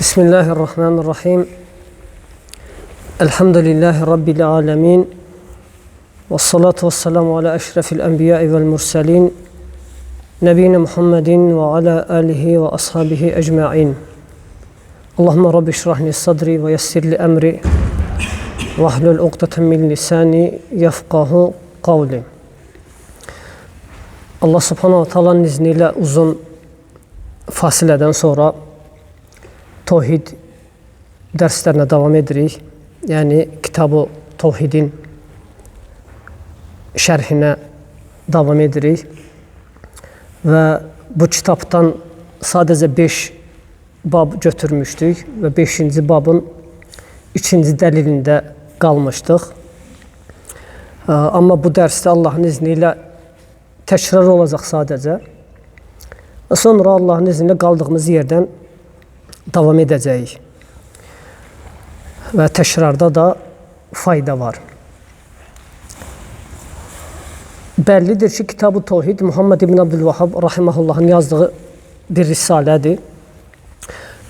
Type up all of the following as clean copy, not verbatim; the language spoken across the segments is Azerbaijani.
Bismillahirrahmanirrahim. Elhamdülillahi Rabbil alemin. Və salatu və selamu alə əşrəfil ənbiyai vəl mürsəlin. Nəbiyina Muhammedin və alə alihi və ashabihi ecmain. Allahümme Rabbi şrahli sadri və yessir li əmri və ahlul uqdətən min lisani yəfqahu qavli. Allah subhanahu wa ta'alanın izni ilə uzun fasilədən sonra Tohid dərslərinə davam edirik. Yəni, Kitab-ı Tohidin şərhinə davam edirik. Və bu kitabdan sadəcə 5 bab götürmüşdük və 5-ci babın 2-ci dəlilində qalmışdıq. Amma bu dərsdə Allahın izni ilə təkrar olacaq sadəcə. Və sonra Allahın izni ilə qaldığımız yerdən davam edəcəyik. Və təkrarda da fayda var. Bəllidir ki, Kitab-ı Tohid Muhammed ibn Abdülvahhab rahimahullahın yazdığı bir risalədir.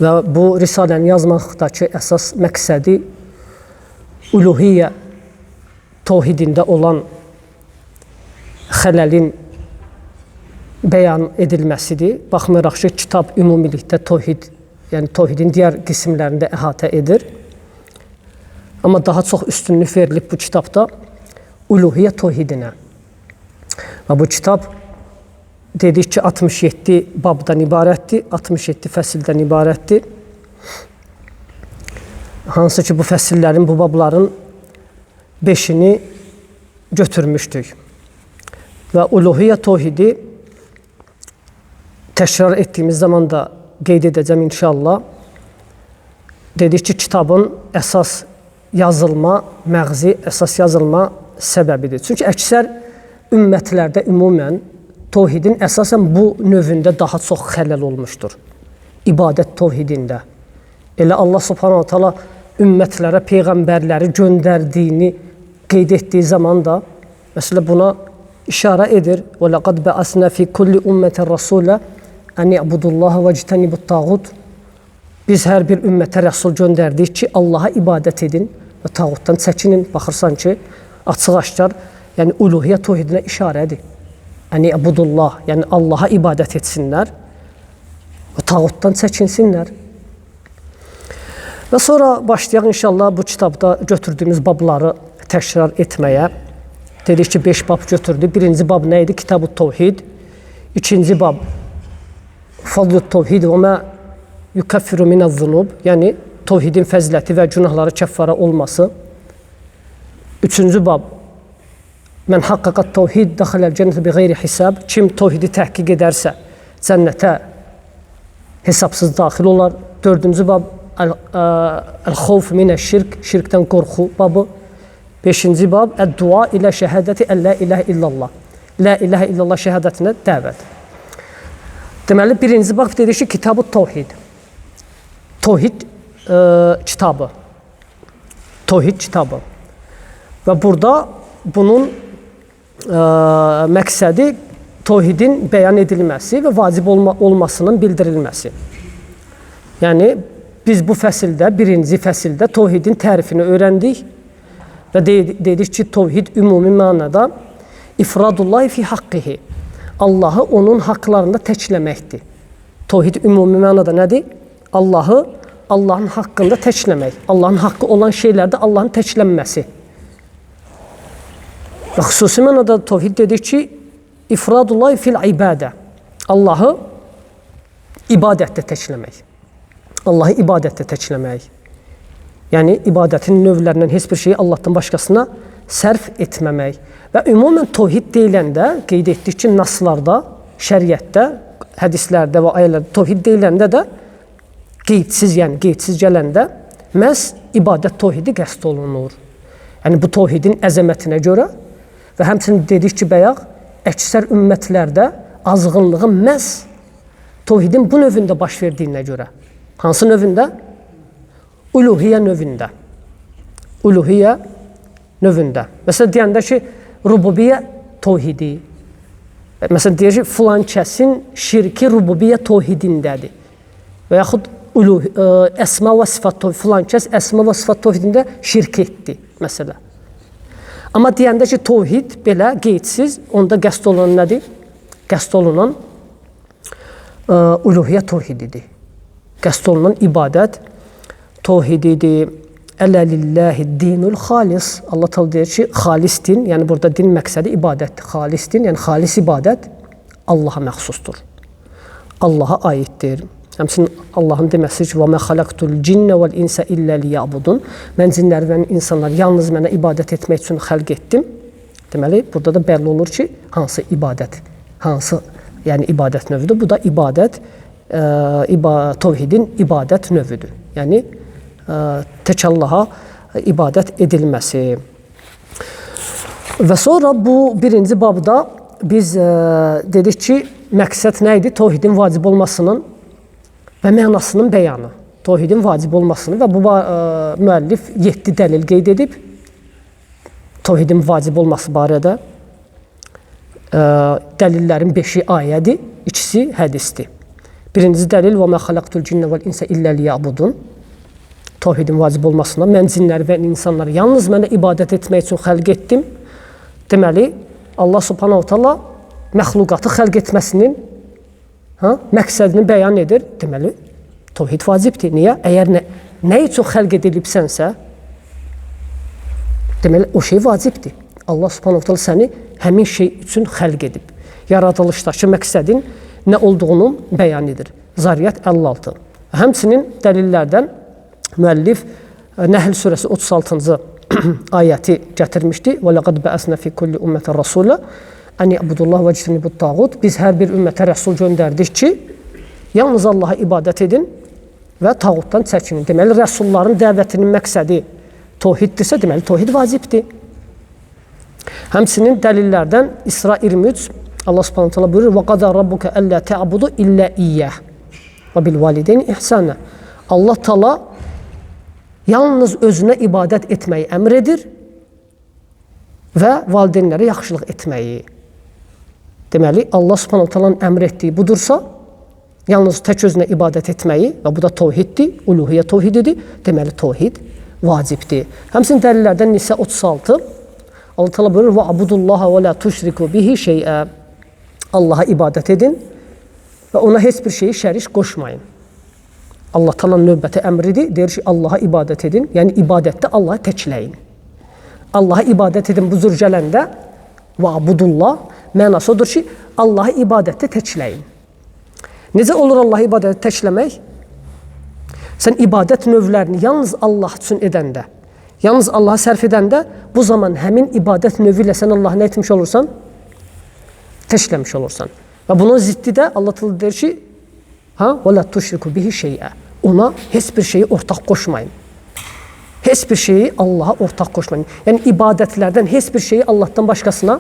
Və bu risaləni yazmaqdakı əsas məqsədi uluhiyyə tohidində olan xələlin bəyan edilməsidir. Baxmayaraq ki, kitab ümumilikdə tohid, yəni tohidin digər qismlərində əhatə edir. Amma daha çox üstünlük verilib bu kitabda uluhiyyə tohidinə. Və bu kitab dedik ki, 67 babdan ibarətdir, 67 fəsildən ibarətdir. Hansı ki, bu fəsillərin, bu babların 5-ini götürmüşdük. Və uluhiyyə tohidi təkrar etdiyimiz zaman da qeyd edəcəm inşallah. Dedik ki, kitabın əsas yazılma məğzi, əsas yazılma səbəbidir. Çünki əksər ümmətlərdə ümumən tohidin əsasən bu növündə daha çox xələl olmuşdur. İbadət tohidində. Elə Allah subhanahu taala ümmətlərə peyğəmbərləri göndərdiyini qeyd etdiyi zaman da məsələ buna işarə edir. Və laqad ba'asna fi kulli ummetin rasulə ən i'budullaha və ictanibut tağut. Biz hər bir ümmətə rəsul göndərdik ki, Allaha ibadət edin və tağutdan çəkinin. Baxırsan ki, açıq-aşkar, yəni uluhiyyə tohidinə işarədir. Ən i'budullah, yəni Allaha ibadət etsinlər və tağutdan çəkinsinlər. Və sonra başlayaq inşallah bu kitabda götürdüyümüz babları təkrar etməyə. Dedik ki, 5 bab götürdü. Birinci bab nə idi? Kitab-ı Tohid. İkinci bab Fadl-ı Tohid və mə yukaffiru minəz-zunub, yəni tohidin fəziləti və günahları kəffara olması. Üçüncü bab Mən haqqaqat tohid daxiləl cənnətə bi qeyri hisab. Kim tohidi təhqiq edərsə, cənnətə hesabsız daxil olar. Dördüncü bab Əl-xovf minəş-şirk, şirkdən qorxu babı. Beşinci bab Əd-dua ilə şəhadəti ən la ilahə illallah. La ilahə illallah şəhadətinə dəvət. Deməli, birinci bab dedik ki, Kitab-ı Tohid. Tohid kitabı. Tohid kitabı. Və burada bunun məqsədi tohidin bəyan edilməsi və vacib olmasının bildirilməsi. Yəni, biz bu fəsildə, birinci fəsildə tohidin tərifini öyrəndik və dedik ki, tohid ümumi mənada ifradullahi fi haqqihi. Allahı onun haqlarında təkləməkdir. Tohid ümumi mənada nədir? Allahı Allahın haqqında təkləmək. Allahın haqqı olan şeylərdə Allahın təklənməsi. Və xüsusi mənada tohid dedik ki, ifradullahi fil ibadə. Allahı ibadətdə təkləmək. Allahı ibadətdə təkləmək. Yəni, ibadətin növlərindən heç bir şeyi Allahdan başqasına sərf etməmək. Və ümumən tohid deyiləndə, qeyd etdik ki, naslarda, şəriətdə, hədislərdə və ayələrdə tohid deyiləndə də qeydsiz, yəni qeydsiz gələndə məhz ibadət tohidi qəsd olunur. Yəni, bu tohidin əzəmətinə görə və həmçinin dedik ki, bayaq, əksər ümmətlərdə azğınlığın məhz tohidin bu növündə baş verdiyinə görə. Hansı növündə? Uluhiyyə növündə. Uluhiyyə növündə. Məsələn, deyəndə ki, rububiyyə tohidi. Məsələn, deyir ki, filan kəsin şirki rububiyyə tohidindədir. Və yaxud Əsma və sifat tövhidi, filan kəs əsma və sifat tövhidində şirk etdi, məsələ. Amma deyəndə ki, tövhid belə qeydsiz, onda qəsd olunan nədir? Qəsd olunan uluhiyyət tövhididir. Qəsd olunan ibadət tövhididir. Ələ lillahi dinul xalis. Allah Teala deyir ki, xalis din, yəni burada din məqsədi ibadətdir. Xalis din, yəni xalis ibadət Allaha məxsusdur. Allaha aiddir. Həmçinin Allahın deməsi ki, və mə xalaqtul cinnə vəl insə illə liyabudun. Mən cinləri və insanları yalnız mənə ibadət etmək üçün xəlq etdim. Deməli, burada da bəlli olur ki, hansı ibadət, hansı yəni ibadət növüdür. Bu da ibadət, tövhidin ibadət növüdür. Yəni tək Allaha ibadət edilməsi. Və sonra bu birinci babda biz dedik ki, məqsəd nə idi? Tövhidin vacib olmasının və mənasının bəyanı. Tövhidin vacib olmasını və bu müəllif 7 dəlil qeyd edib tövhidin vacib olması barədə. Dəlillərin 5-i ayədir, 2-si hədisdir. Birinci dəlil və mə xalaqtul cinnə vəl insə illə liyabudun. Tövhidin vacib olmasına, mən cinləri və insanları yalnız mənə ibadət etmək üçün xəlq etdim. Deməli, Allah Subhanahu taala məxluqatı xəlq etməsinin məqsədini bəyan edir. Deməli, tövhid vacibdir. Niyə? Əgər nə üçün xəlq edilibsənsə, deməli, o şey vacibdir. Allah Subhanahu taala səni həmin şey üçün xəlq edib. Yaradılışdakı məqsədin nə olduğunu bəyan edir. Zariyyat 56. Həmçinin dəlillərdən müəllif Nəhl surəsi 36-cı ayəti gətirmişdi. Və laqad bəəsnə fi kulli ummətin rasulə ən ya'budullah və ictinibut tağut. Biz hər bir ümmətə rəsul göndərdik ki, yalnız Allaha ibadət edin və tağutdan çəkinin. Deməli, rəsulların dəvətinin məqsədi tövhiddirsə, deməli, tövhid vacibdir. Həmçinin dəlillərdən İsra 23 Allah Subhanahu taala buyurur: "Və qada rabbuka əllə ta'budu illə iyyah və bil valideyni ihsana." Allah Taala yalnız özünə ibadət etməyi əmr edir və valideynlərə yaxşılıq etməyi. Deməli, Allah Subhanahu taalanın əmr etdiyi budursa, yalnız tək özünə ibadət etməyi və bu da tövhiddir, uluhiyyət tövhididir. Deməli, tövhid vacibdir. Həmçinin dəlillərdən Nisə 36 Allah Taala buyurur: "Və abudullaha və la tuşriku bihi şey'ə." Allaha ibadət edin və ona heç bir şeyi şərik qoşmayın. Allah Taala'nın növbəti əmridir. Deyir ki, Allaha ibadət edin. Yəni ibadətdə Allahı təkləyin. Allaha ibadət edin bu cür gələndə və abudullah mənası odur ki, Allahı ibadətdə təkləyin. Necə olur Allahı ibadətdə təkləmək? Sən ibadət növlərini yalnız Allah üçün edəndə, yalnız Allaha sərf edəndə, bu zaman həmin ibadət növü ilə sən Allahı nə etmiş olursan? Təkləmiş olursan. Və bunun ziddi də Allah Taala deyir ki, və la tuşriku bihi şey'ə. Ona heç bir şeyi ortaq qoşmayın. Heç bir şeyi Allaha ortaq qoşmayın. Yəni ibadətlərdən heç bir şeyi Allahdan başqasına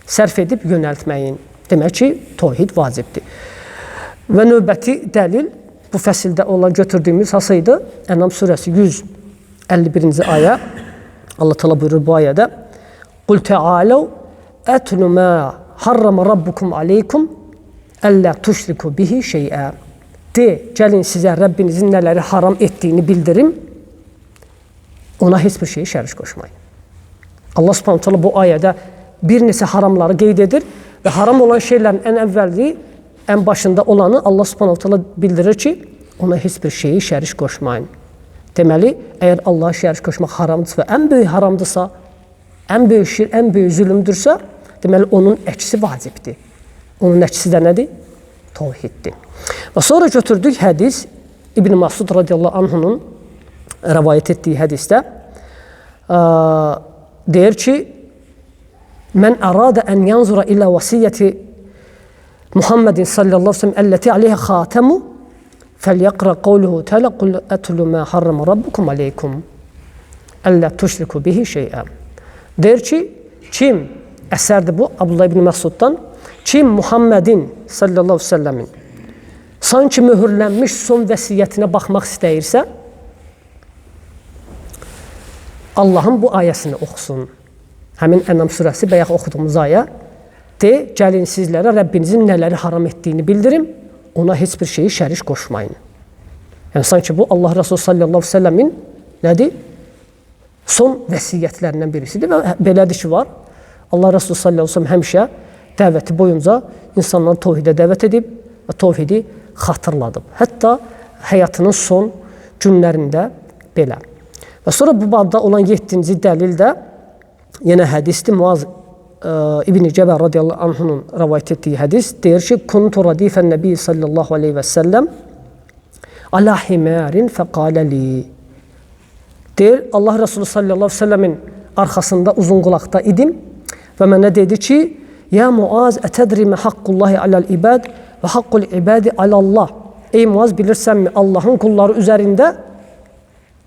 sərf edib yönəltməyin. Demək ki, tövhid vacibdir. Və növbəti dəlil bu fəsildə olan götürdüyümüz hansı idi? Ənam surəsi 151-ci ayə. Allah Taala buyurur bu ayədə: "Qul təalu etlu ma harrama rabbukum aleykum əllə tuşriku bihi şey'ə." De, gəlin sizə Rəbbinizin nələri haram etdiyini bildirim. Ona heç bir şeyi şərik qoşmayın. Allah Subhanahu taala bu ayədə bir neçə haramları qeyd edir və haram olan şeylərin ən əvvəli, ən başında olanı Allah Subhanahu taala bildirir ki, ona heç bir şeyi şərik qoşmayın. Deməli, əgər Allaha şərik qoşmaq haramdırsa və ən böyük haramdırsa, ən böyük şirk, ən böyük zülmdürsə, deməli onun əksi vacibdir. Onun əksi də nədir? Tövhiddir. Və sonra götürdük hədis İbn Masud radiyallahu anhunun rəvayət etdiyi hədisdə deyir ki, mən ərada ən yanzura ilə vəsiyyəti Muhammedin sallallahu aleyhi ve sellem əlləti aleyhə xatəmu fəlyəqra qavluhu təala qul ətlu mə harrama rabbukum aleykum əllə tuşriku bihi şeyə. Deyir ki, kim, əsərdir bu Abdullah ibn Məsuddan, kim Muhammedin sallallahu aleyhi ve sellemin sanki möhürlənmiş son vəsiyyətinə baxmaq istəyirsə, Allahın bu ayəsini oxusun. Həmin Ənam surəsi, bayaq oxuduğumuz ayə. De, gəlin sizlərə Rəbbinizin nələri haram etdiyini bildirim, ona heç bir şeyi şərik qoşmayın. Yəni, sanki bu Allah Resulü sallallahu aleyhi ve sellemin nədir? Son vəsiyyətlərindən birisidir və belədir ki var. Allah Resulü sallallahu aleyhi ve sellem həmişə dəvəti boyunca insanları tovhidə dəvət edib və tovhidi xatırladıb. Hətta həyatının son günlərində belə. Və sonra bu babda olan 7-ci dəlil də yenə hədisdir. Muaz İbn-i Cəbəl radiyallahu anhunun rəvayət etdiyi hədis deyir ki, Kuntu radifən nəbi sallallahu aleyhi və səlləm alə himərin fəqalə li. Deyir, Allah Resulü sallallahu aleyhi və səlləmin arxasında uzun qulaqda idim və mənə dedi ki, Ya Muaz, ətədri mə haqqullahi aləl ibad və haqqul ibadi alallah. Ey Muaz, bilirsənmi Allahın qulları üzərində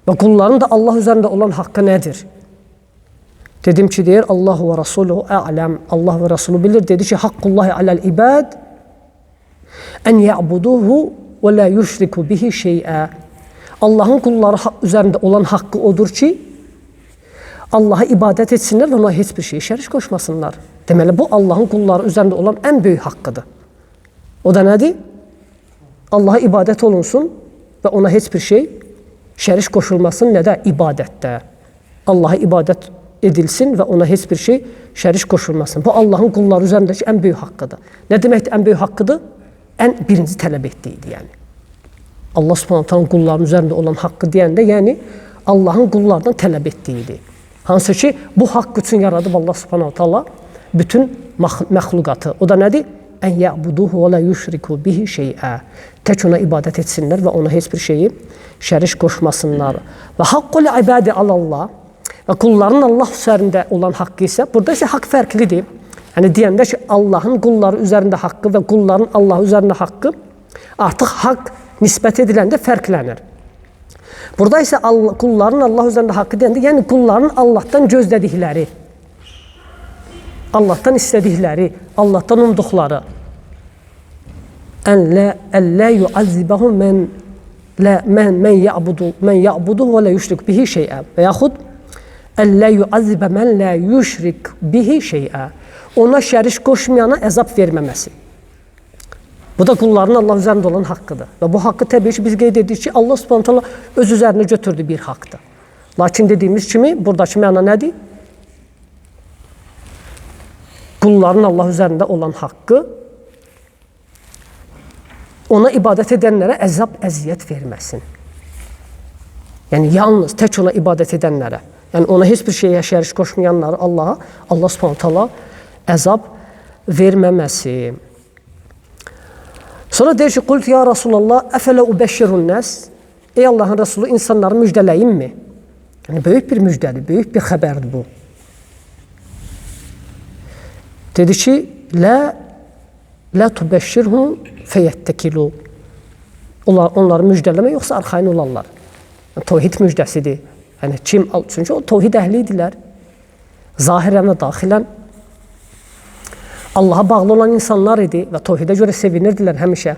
və qulların da Allah üzərində olan haqqı nədir? Dedim ki, deyir, Allahu və Rasuluhu ələm. Allah və Rasulu bilir. Dedi ki, haqqullahi aləl ibad ən ya'buduhu və la yüşriku bihi şeyə. Allahın qulları üzərində olan haqqı odur ki, Allaha ibadət etsinlər və ona heç bir şeyi şərik qoşmasınlar. Deməli, bu Allahın qulları üzərində olan ən böyük haqqıdır. O da nədir? Allaha ibadət olunsun və ona heç bir şey şərik qoşulmasın, nə də ibadətdə. Allaha ibadət edilsin və ona heç bir şey şərik qoşulmasın. Bu Allahın qulları üzərindəki ən böyük haqqıdır. Nə deməkdir ən böyük haqqıdır? Ən birinci tələb etdiyidir, yəni. Allah Subhanahu taala qulların üzərində olan haqqı deyəndə, yəni Allahın qullardan tələb etdiyidir. Hansı ki, bu haqq üçün yaradıb Allah Subhanahu taala bütün məxluqatı. O da nədir? Ən ya'buduhu və la yüşriku bihi şeyə. Tək ona ibadət etsinlər və ona heç bir şeyi şərik qoşmasınlar. Və haqqul ibadi alallah. Və qulların Allah üzərində olan haqqı isə, burada isə haqq fərqlidir. Yəni deyəndə ki, Allahın qulları üzərində haqqı və qulların Allah üzərində haqqı artıq haqq nisbət ediləndə fərqlənir. Burada isə qulların Allah üzərində haqqı deyəndə, yəni qulların Allahdan gözlədikləri, Allahdan istədikləri, Allahdan umduqları. Ən lə yuazzibahum mən la mən ya'budu mən ya'budu və la yüşrik bihi şeyə və yaxud ən lə yuazzibə mən la yüşrik bihi şeyə. Ona şərik qoşmayana əzab verməməsi. Bu da qulların Allah üzərində olan haqqıdır. Və bu haqqı təbii ki, biz qeyd edirik ki, Allah Subhanahu taala öz üzərinə götürdüyü bir haqqdır. Lakin dediyimiz kimi, buradakı məna nədir? Qulların Allah üzərində olan haqqı ona ibadət edənlərə əzab, əziyyət verməsin. Yəni, yalnız tək ona ibadət edənlərə, yəni ona heç bir şeyə şərik qoşmayanları Allaha, Allah Subhanahu taala əzab verməməsi. Sonra deyir ki, qult ya Rasulallah, əfələ ubəşşirun nəs? Ey Allahın Resulü, insanları müjdələyimmi? Yəni, böyük bir müjdədir, böyük bir xəbərdir bu. Dedi ki, lə tubəşşirhum feyəttəkilu. Onları müjdələmə, yoxsa arxayın olarlar. Yəni, tovhid müjdəsidir. Yəni, kim, çünki o tovhid əhli idilər. Zahirən və daxilən Allaha bağlı olan insanlar idi və tovhidə görə sevinirdilər həmişə.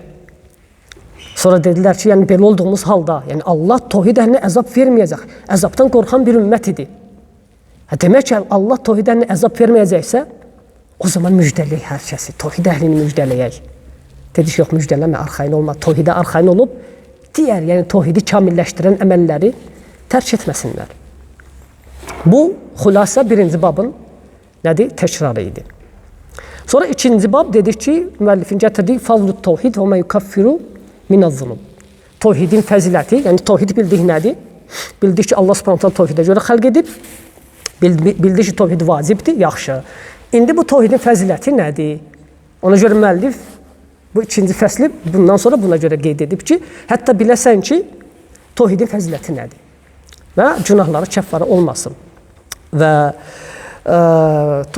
Sonra dedilər ki, yəni belə olduğumuz halda, yəni Allah tovhid əhlinə əzab verməyəcək. Əzabdan qorxan bir ümmət idi. Hə, demək ki, Allah tovhid əhlinə əzab verməyəcəksə, o zaman müjdələyək hər kəsi, tovhid əhlini müjdələyək. Dedi ki, yox, müjdələmə, arxayın olma. Tovhidə arxayın olub, digər, yəni tovhidi kamilləşdirən əməlləri tərk etməsinlər. Bu, xülasə birinci babın nədir? Təkrarı idi. Sonra ikinci bab dedik ki, müəllifin gətirdiyi fazlut tovhid və mə yukaffiru minəz-zunub. Tovhidin fəziləti, yəni tovhid bildik nədir? Bildik ki, Allah Subhanahu taala tovhidə görə xəlq edib. Bildik ki, tovhid vacibdir, yaxşı. İndi bu tovhidin fəziləti nədir? Ona görə müəllif bu ikinci fəsli bundan sonra buna görə qeyd edib ki, hətta biləsən ki, tovhidin fəziləti nədir? Və günahları kəffarə olmasın. Və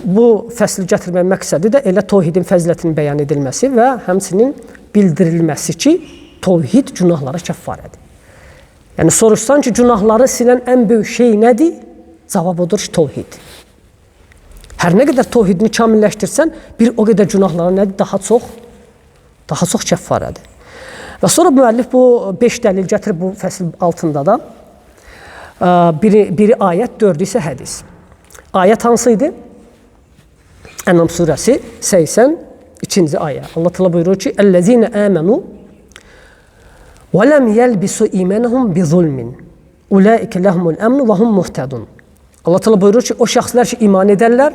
bu fəsli gətirməyin məqsədi də elə tovhidin fəzilətinin bəyan edilməsi və həmçinin bildirilməsi ki, tovhid günahlara kəffarədir. Yəni, soruşsan ki, günahları silən ən böyük şey nədir? Cavab odur ki, tovhid. Hər nə qədər tovhidini kamilləşdirsən, bir o qədər günahlara nədir? Daha çox kəffarədir. Və sonra müəllif bu 5 dəlil gətirib bu fəsil altında da. Biri ayət, dördü isə hədis. Ayət hansı idi? Ənam surəsi 82-ci ayə. Allah Teala buyurur ki: "Ellezine amenu وَلَمْ يَلْبِسُوا إِيمَانَهُمْ بِظُلْمٍ اُولَٰئِكَ لَهُمُ الْأَمْنُ وَهُمْ مُهْتَدُونَ. Allah Teala buyurur ki, o şəxslər ki, iman edərlər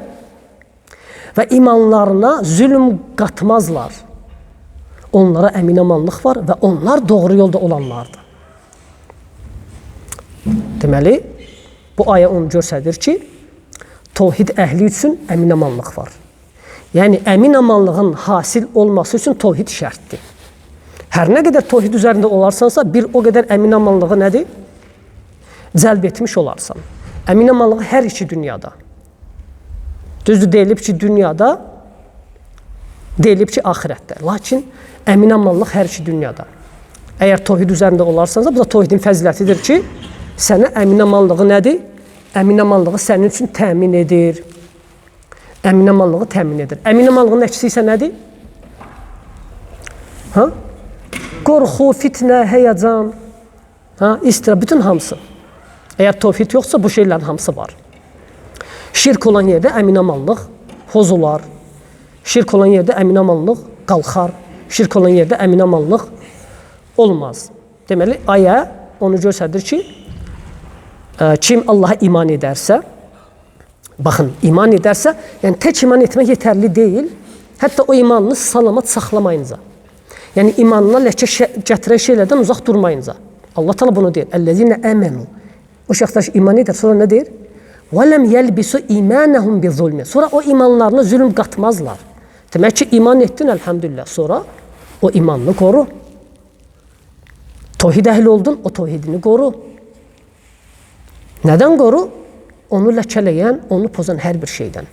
və imanlarına zülm qatmazlar. Onlara əminamanlıq var və onlar doğru yolda olanlardır. Deməli, bu ayə onu göstərir ki, tovhid əhli üçün əminamanlıq var. Yəni, əminamanlığın hasil olması üçün tovhid şərtdir. Hər nə qədər tovhid üzərində olarsansa, bir o qədər əminamanlığı nədir? Cəlb etmiş olarsan. Əminamanlığı hər iki dünyada. Düzdür, deyilib ki, dünyada, deyilib ki, axirətdə. Lakin əminamanlıq hər iki dünyada. Əgər tovhid üzərində olarsansa, bu da tovhidin fəzilətidir ki, sənə əminamanlığı nədir? Əminamanlığı sənin üçün təmin edir. Əminamanlığı təmin edir. Əminamanlığın əksi isə nədir? Ha? Qorxu, fitnə, həyəcan, ha? İstira, bütün hamısı. Əgər tovhid yoxsa, bu şeylərin hamısı var. Şirk olan yerdə əminamanlıq pozular. Şirk olan yerdə əminamanlıq qalxar. Şirk olan yerdə əminamanlıq olmaz. Deməli, ayə onu göstərir ki, kim Allaha iman edərsə, baxın, iman edərsə, yəni tək iman etmək yetərli deyil, hətta o imanını salamat saxlamayınca, yəni imanına ləkə gətirən şeylərdən uzaq durmayınca. Allah Teala bunu deyir. Əl-ləzinə əmənu. O şəxslər ki, iman edər, sonra nə deyir? وَلَمْ يَلْبِسُوا إِيمَانَهُمْ بِظُلْمٍ. Sonra o imanlarına zülm qatmazlar. Demək ki, iman etdin, əlhəmdülillah. Sonra o imanını qoru. Tohid əhli oldun, o tohidini qoru. Nədən qoru? Onu ləkələyən, onu pozan hər bir şeydən.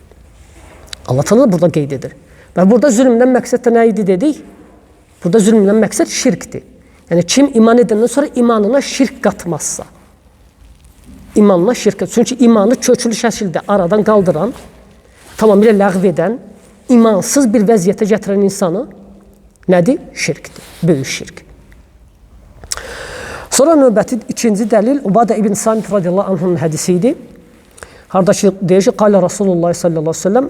Allah Teala burada qeyd edir. Və burada zülmdən məqsəd də nə idi dedik? Burada zülmdən məqsəd şirkdir. Yəni kim iman edəndən sonra imanına şirk qatmazsa, imanına şirk, çünki imanı köklü şəkildə aradan qaldıran, tamamilə ləğv edən, imansız bir vəziyyətə gətirən insanı nədir? Şirkdir, böyük şirk. Sonra növbəti ikinci dəlil Ubadə ibn Samit radiyallahu anhunun hədisi idi. Harda ki, deyir ki, Qalə Rasulullah sallallahu aleyhi ve sellem,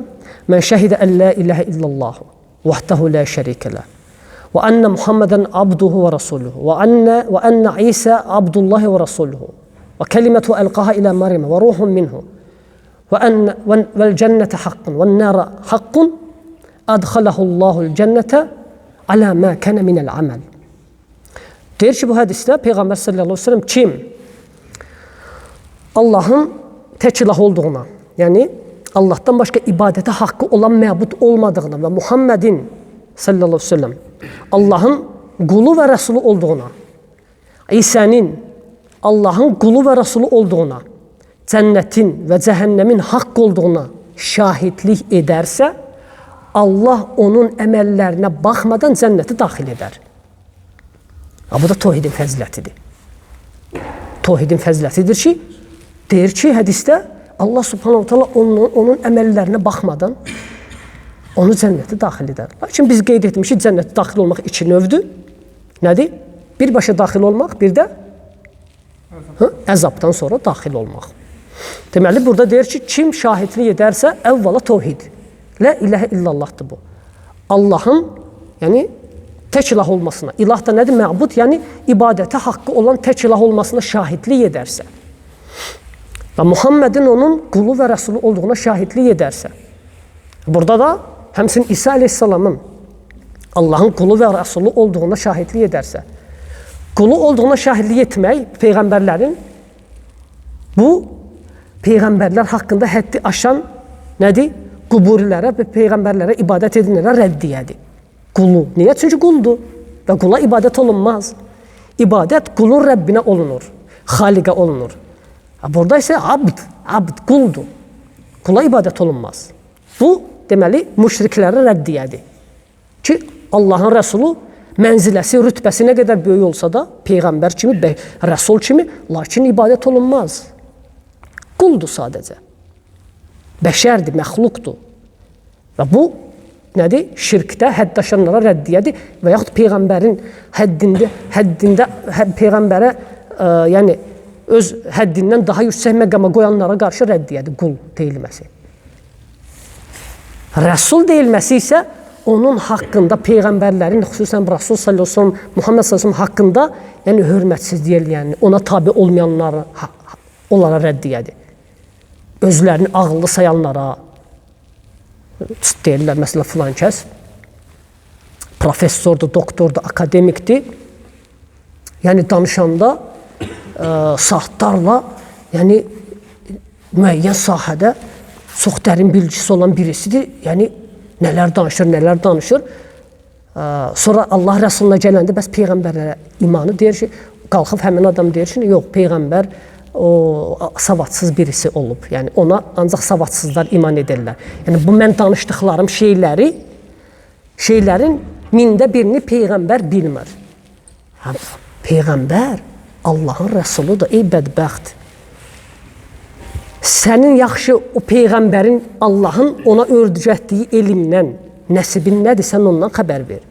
Mən şəhidə ən la iləhə illallahu, vahdehu la şərikə ləh, və ənə Muhammedən abduhu və rasuluhu, və ənə İsa abdullahi və rasuluhu, və kəlimətu əlqaha ilə Məryəmə və ruhun minhu, və cənnətə haqqın, və nərə haqqın, ədxələhullahul cənnətə alə mə kənə minəl əməl. Deyir ki, bu hədisdə Peyğəmbər sallallahu aleyhi ve sellem kim Allahın tək ilah olduğuna, yəni Allahdan başqa ibadətə haqqı olan məbud olmadığına və Muhammedin sallallahu aleyhi ve sellem Allahın qulu və rəsulu olduğuna, İsənin Allahın qulu və rəsulu olduğuna, cənnətin və cəhənnəmin haqq olduğuna şahidlik edərsə, Allah onun əməllərinə baxmadan cənnətə daxil edər. Ha, bu da tohidin fəzilətidir. Tohidin fəzilətidir ki, deyir ki, hədisdə Allah subhanahu teala onun əməllərinə baxmadan onu cənnətə daxil edər. Lakin biz qeyd etmişik, cənnətə daxil olmaq iki növdür. Nədir? Birbaşa daxil olmaq, bir də əzabdan sonra daxil olmaq. Deməli, burada deyir ki, kim şahidlik edərsə, əvvəla tohid. La iləhə illallahdır bu. Allahın, yəni tək ilah olmasına, ilah da nədir? Məbud, yəni ibadətə haqqı olan tək ilah olmasına şahidlik edərsə və Muhammedin onun qulu və rəsulu olduğuna şahidlik edərsə, burada da həmçinin İsa əleyhissalamın Allahın qulu və rəsulu olduğuna şahidlik edərsə, qulu olduğuna şahidlik etmək peyğəmbərlərin, bu peyğəmbərlər haqqında həddi aşan nədir? Quburilərə və peyğəmbərlərə ibadət edənlərə rəddiyyədir. Qulu. Niyə? Çünki quldur və qula ibadət olunmaz. İbadət qulun Rəbbinə olunur, xaliqə olunur. Burada isə abd, abd, quldur. Qula ibadət olunmaz. Bu, deməli, müşriklərə rəddiyyədir. Ki, Allahın rəsulu mənziləsi, rütbəsi nə qədər böyük olsa da, peyğəmbər kimi, rəsul kimi, lakin ibadət olunmaz. Quldur sadəcə. Bəşərdir, məxluqdur. Və bu, nədir? Şirkdə hədd aşanlara rəddiyyədir və yaxud peyğəmbərin həddində peyğəmbərə, yəni öz həddindən daha yüksək məqama qoyanlara qarşı rəddiyyədir, qul deyilməsi. Rəsul deyilməsi isə onun haqqında peyğəmbərlərin, xüsusən Rasul sallallahu əleyhi və səlləm, Muhammed sallallahu əleyhi və səlləm haqqında, yəni hörmətsizlik eləyənini, ona tabe olmayanları, onlara rəddiyyədir. Özlərini ağıllı sayanlara deyirlər, məsələn, filan kəs professordur, doktordur, akademikdir. Yəni danışanda saatlarla, yəni müəyyən sahədə çox dərin bilgisi olan birisidir. Yəni nələr danışır, nələr danışır. Sonra Allah Rəsuluna gələndə bəs peyğəmbərlərə imanı deyir ki, qalxıb həmin adam deyir ki, yox, peyğəmbər o savadsız birisi olub. Yəni ona ancaq savadsızlar iman edirlər. Yəni bu mən danışdıqlarım şeylərin mində birini peyğəmbər bilmir. Hə, peyğəmbər Allahın rəsuludur, ey bədbəxt. Sənin yaxşı o peyğəmbərin Allahın ona öyrətdiyi elmdən nəsibin nədir, sən ondan xəbər ver.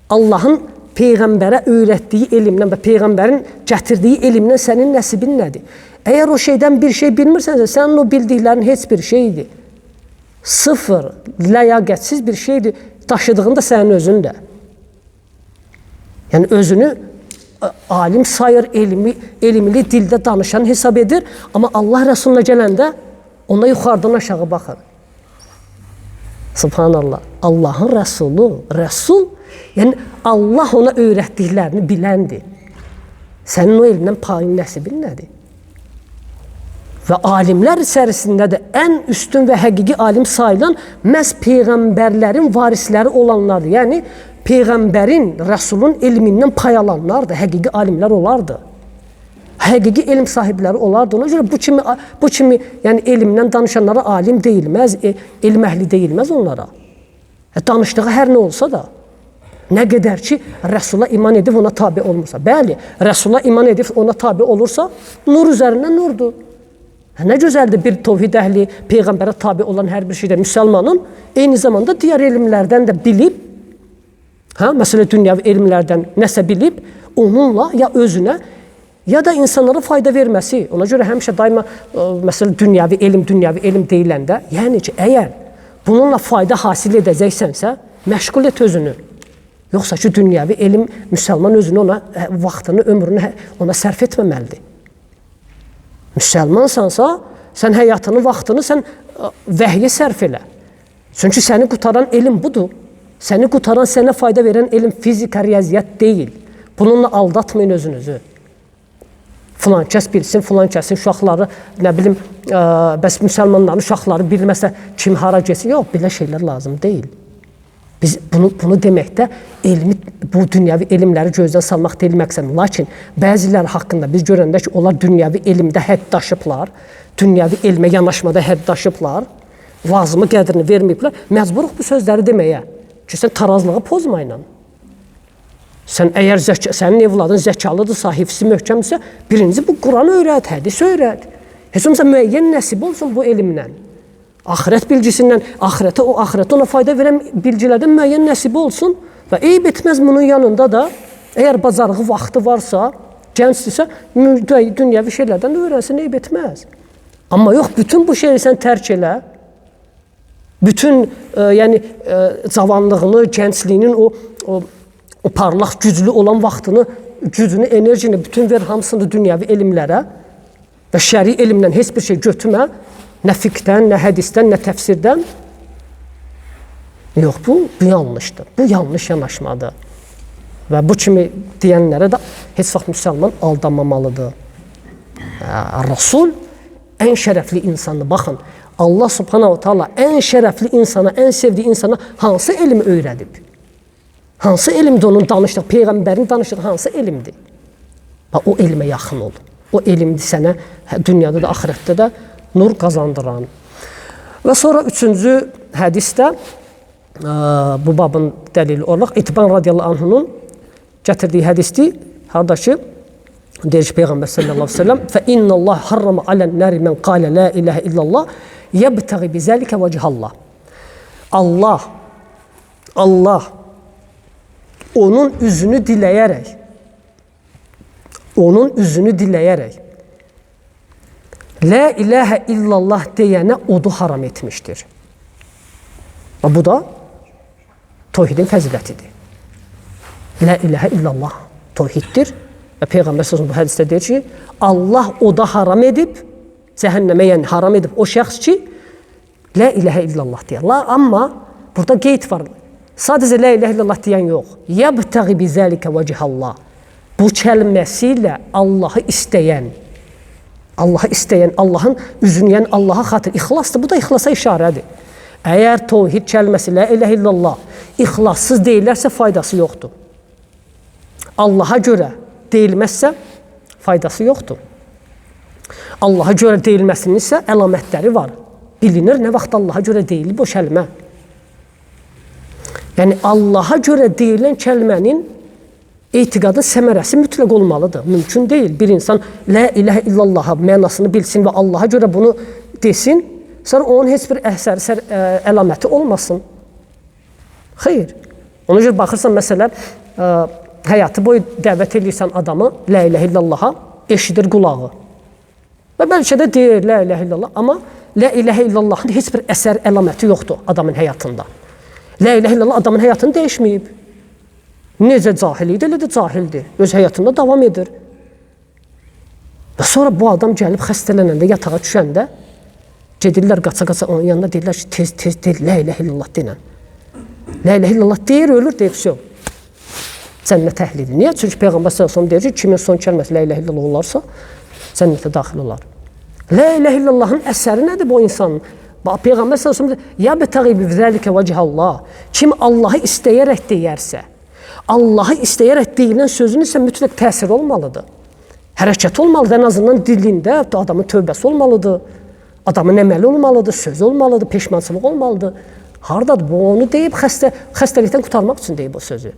Allahın peyğəmbərə öyrətdiyi elmdən və peyğəmbərin gətirdiyi elmdən sənin nəsibin nədir? Əgər o şeydən bir şey bilmirsənsə, sənin o bildiklərin heç bir şeydir. Sıfır, ləyaqətsiz bir şeydir. Daşıdığın da sənin özün də. Yəni özünü alim sayır, elmli dildə danışan hesab edir, amma Allah Rəsuluna gələndə ona yuxarıdan aşağı baxır. Subhanallah. Allahın Rəsulu, Rəsul, yəni Allah ona öyrətdiklərini biləndir. Sənin o elmdən payın nəsibin nədir? Və alimlər içərisində də ən üstün və həqiqi alim sayılan məhz peyğəmbərlərin varisləri olanlardır. Yəni peyğəmbərin, Rəsulun elmindən pay alanlardır, həqiqi alimlər olardı. Həqiqi elm sahibləri olardı. Ona görə bu kimi yəni elmdən danışanlara alim deyilməz, elm əhli deyilməz onlara. Danışdığı hər nə olsa da, nə qədər ki Rəsula iman edib ona tabi olmursa. Bəli, Rəsula iman edib ona tabi olursa, nur üzərindən nurdur. Nə gözəldir bir tovhid əhli, peyğəmbərə tabi olan hər bir şeydə müsəlmanın eyni zamanda digər elmlərdən də bilib, hə, məsələn dünyəvi elmlərdən nəsə bilib, onunla ya özünə ya da insanlara fayda verməsi. Ona görə həmişə daima məsələn dünyəvi elm, dünyəvi elm deyiləndə, yəni ki, əgər bununla fayda hasil edəcəksənsə, məşğul et özünü. Yoxsa ki, dünyəvi elm müsəlman özünü ona vaxtını, ömrünü ona sərf etməməlidir. Müsəlmansansa, sən həyatını, vaxtını sən vəhyə sərf elə. Çünki səni qutaran elm budur. Səni qutaran, sənə fayda verən elm fizika, riyaziyyat deyil. Bununla aldatmayın özünüzü. Filan kəs bilsin, filan kəsin uşaqları, nə bilim, bəs müsəlmanların uşaqları bilməsə kim hara getsin. Yox, belə şeylər lazım deyil. Biz bunu deməkdə elmi, bu dünyəvi elmləri gözdən salmaq deyil məqsəd. Lakin bəziləri haqqında biz görəndə ki, onlar dünyəvi elmdə hədd daşıblar, dünyəvi elmə yanaşmada hədd daşıblar, lazımı qədrini verməyiblər, məcburuq bu sözləri deməyə. Ki, sən tarazlığı pozmayla. Sən əgər sənin evladın zəkalıdırsa, hifzi möhkəmdirsə, birinci bu Quranı öyrət, hədis öyrət. Heç olmasa müəyyən nəsib olsun bu elmlə. Axirət bilgisindən, axirətə ona fayda verən bilgilərdən müəyyən nəsibi olsun və eyb etməz bunun yanında da, əgər bacarığı, vaxtı varsa, gəncdirsə, dünyəvi şeylərdən də öyrənsin, eyb etməz. Amma yox, bütün bu şeyi sən tərk elə, bütün yəni cavanlığını, gəncliyinin o parlaq, güclü olan vaxtını, gücünü, enerjini bütün ver hamısını dünyəvi elmlərə və şəri elmdən heç bir şey götürmə. Nə fiqhdən, nə hədisdən, nə təfsirdən. Yox, bu yanlışdır. Bu yanlış yanaşmadır. Və bu kimi deyənlərə də heç vaxt müsəlman aldanmamalıdır. Rasul ən şərəfli insandır. Baxın, Allah subhanahu taala ən şərəfli insana, ən sevdiyi insana hansı elmi öyrədib? Hansı elmdir onun danışdığı, peyğəmbərin danışdığı hansı elmdir? Bax, o elmə yaxın ol. O elmdir sənə dünyada da, axirətdə də nur qazandıran. Və sonra üçüncü hədisdə bu babın dəlili olaraq İtban radiyallahu anhunun gətirdiyi hədisdir. Harada ki, deyir ki, Peyğəmbər sallallahu əleyhi və səlləm: "Fə innallah harrama alan-nari men qala la ilahe illallah yebtəği bizalika vəchallah." Allah onun üzünü diləyərək, La ilahə illallah deyənə odu haram etmişdir. Bu da Tohidin fəzilətidir. La ilahə illallah tohiddir. Və Peyğəmbər sallallahu bu hədisdə deyir ki, Allah oda haram edib, cəhənnəmə yəni haram edib o şəxs ki, la ilahə illallah deyir. La, amma burada qeyd var. Sadəcə la ilahə illallah deyən yox. Yəbtəği bizəlikə vecihallah. Bu kəlməsi ilə Allahı istəyən, Allahı istəyən, Allahın üzünü, yəni Allaha xatir ixlasdır. Bu da ixlasa işarədir. Əgər tohid kəlməsi la ilahə illallah ixlassız deyilərsə faydası yoxdur. Allaha görə deyilməzsə faydası yoxdur. Allaha görə deyilməsinin isə əlamətləri var. Bilinir nə vaxt Allaha görə deyilib o kəlmə. Yəni Allaha görə deyilən kəlmənin etiqadın səmərəsi mütləq olmalıdır. Mümkün deyil bir insan la ilahə illallaha mənasını bilsin və Allaha görə bunu desin, sonra onun heç bir əsəri, əlaməti olmasın. Xeyr. Ona görə baxırsan məsələ həyatı boyu dəvət edirsən adamı la ilahə illallaha, eşidir qulağı. Və bəlkə də deyir la ilahə illallah, amma la ilahə illallahın heç bir əsər əlaməti yoxdur adamın həyatında. La ilahə illallah adamın həyatını dəyişməyib. Necə cahil idi, elə də cahildir. Öz həyatında davam edir. Və sonra bu adam gəlib xəstələnəndə, yatağa düşəndə gedirlər qaça-qaça onun yanına, deyirlər ki, tez tez deyir, la ilahə illallah denən. La ilahə illallah deyir, ölür, deyir, vəsə. Cənnət əhlidir. Niyə? Çünki Peyğəmbər sallallahu əleyhi və səlləm deyir ki, kimin son kəlməsi la ilahə illallah olarsa, cənnətə daxil olar. La ilahə illallahın əsəri nədir bu insanın? Bax, Peyğəmbər sallallahu əleyhi və səlləm deyir, ya bətəği bizəlikə vecihallah. Kim Allahı istəyərək deyərsə, Allahı istəyərək deyilən sözün isə mütləq təsiri olmalıdır. Hərəkət olmalıdır, ən azından dilində adamın tövbəsi olmalıdır, adamın əməli olmalıdır, sözü olmalıdır, peşmançılıq olmalıdır. Hardadır bu? Onu deyib xəstəlikdən qurtarmaq üçün deyib o sözü.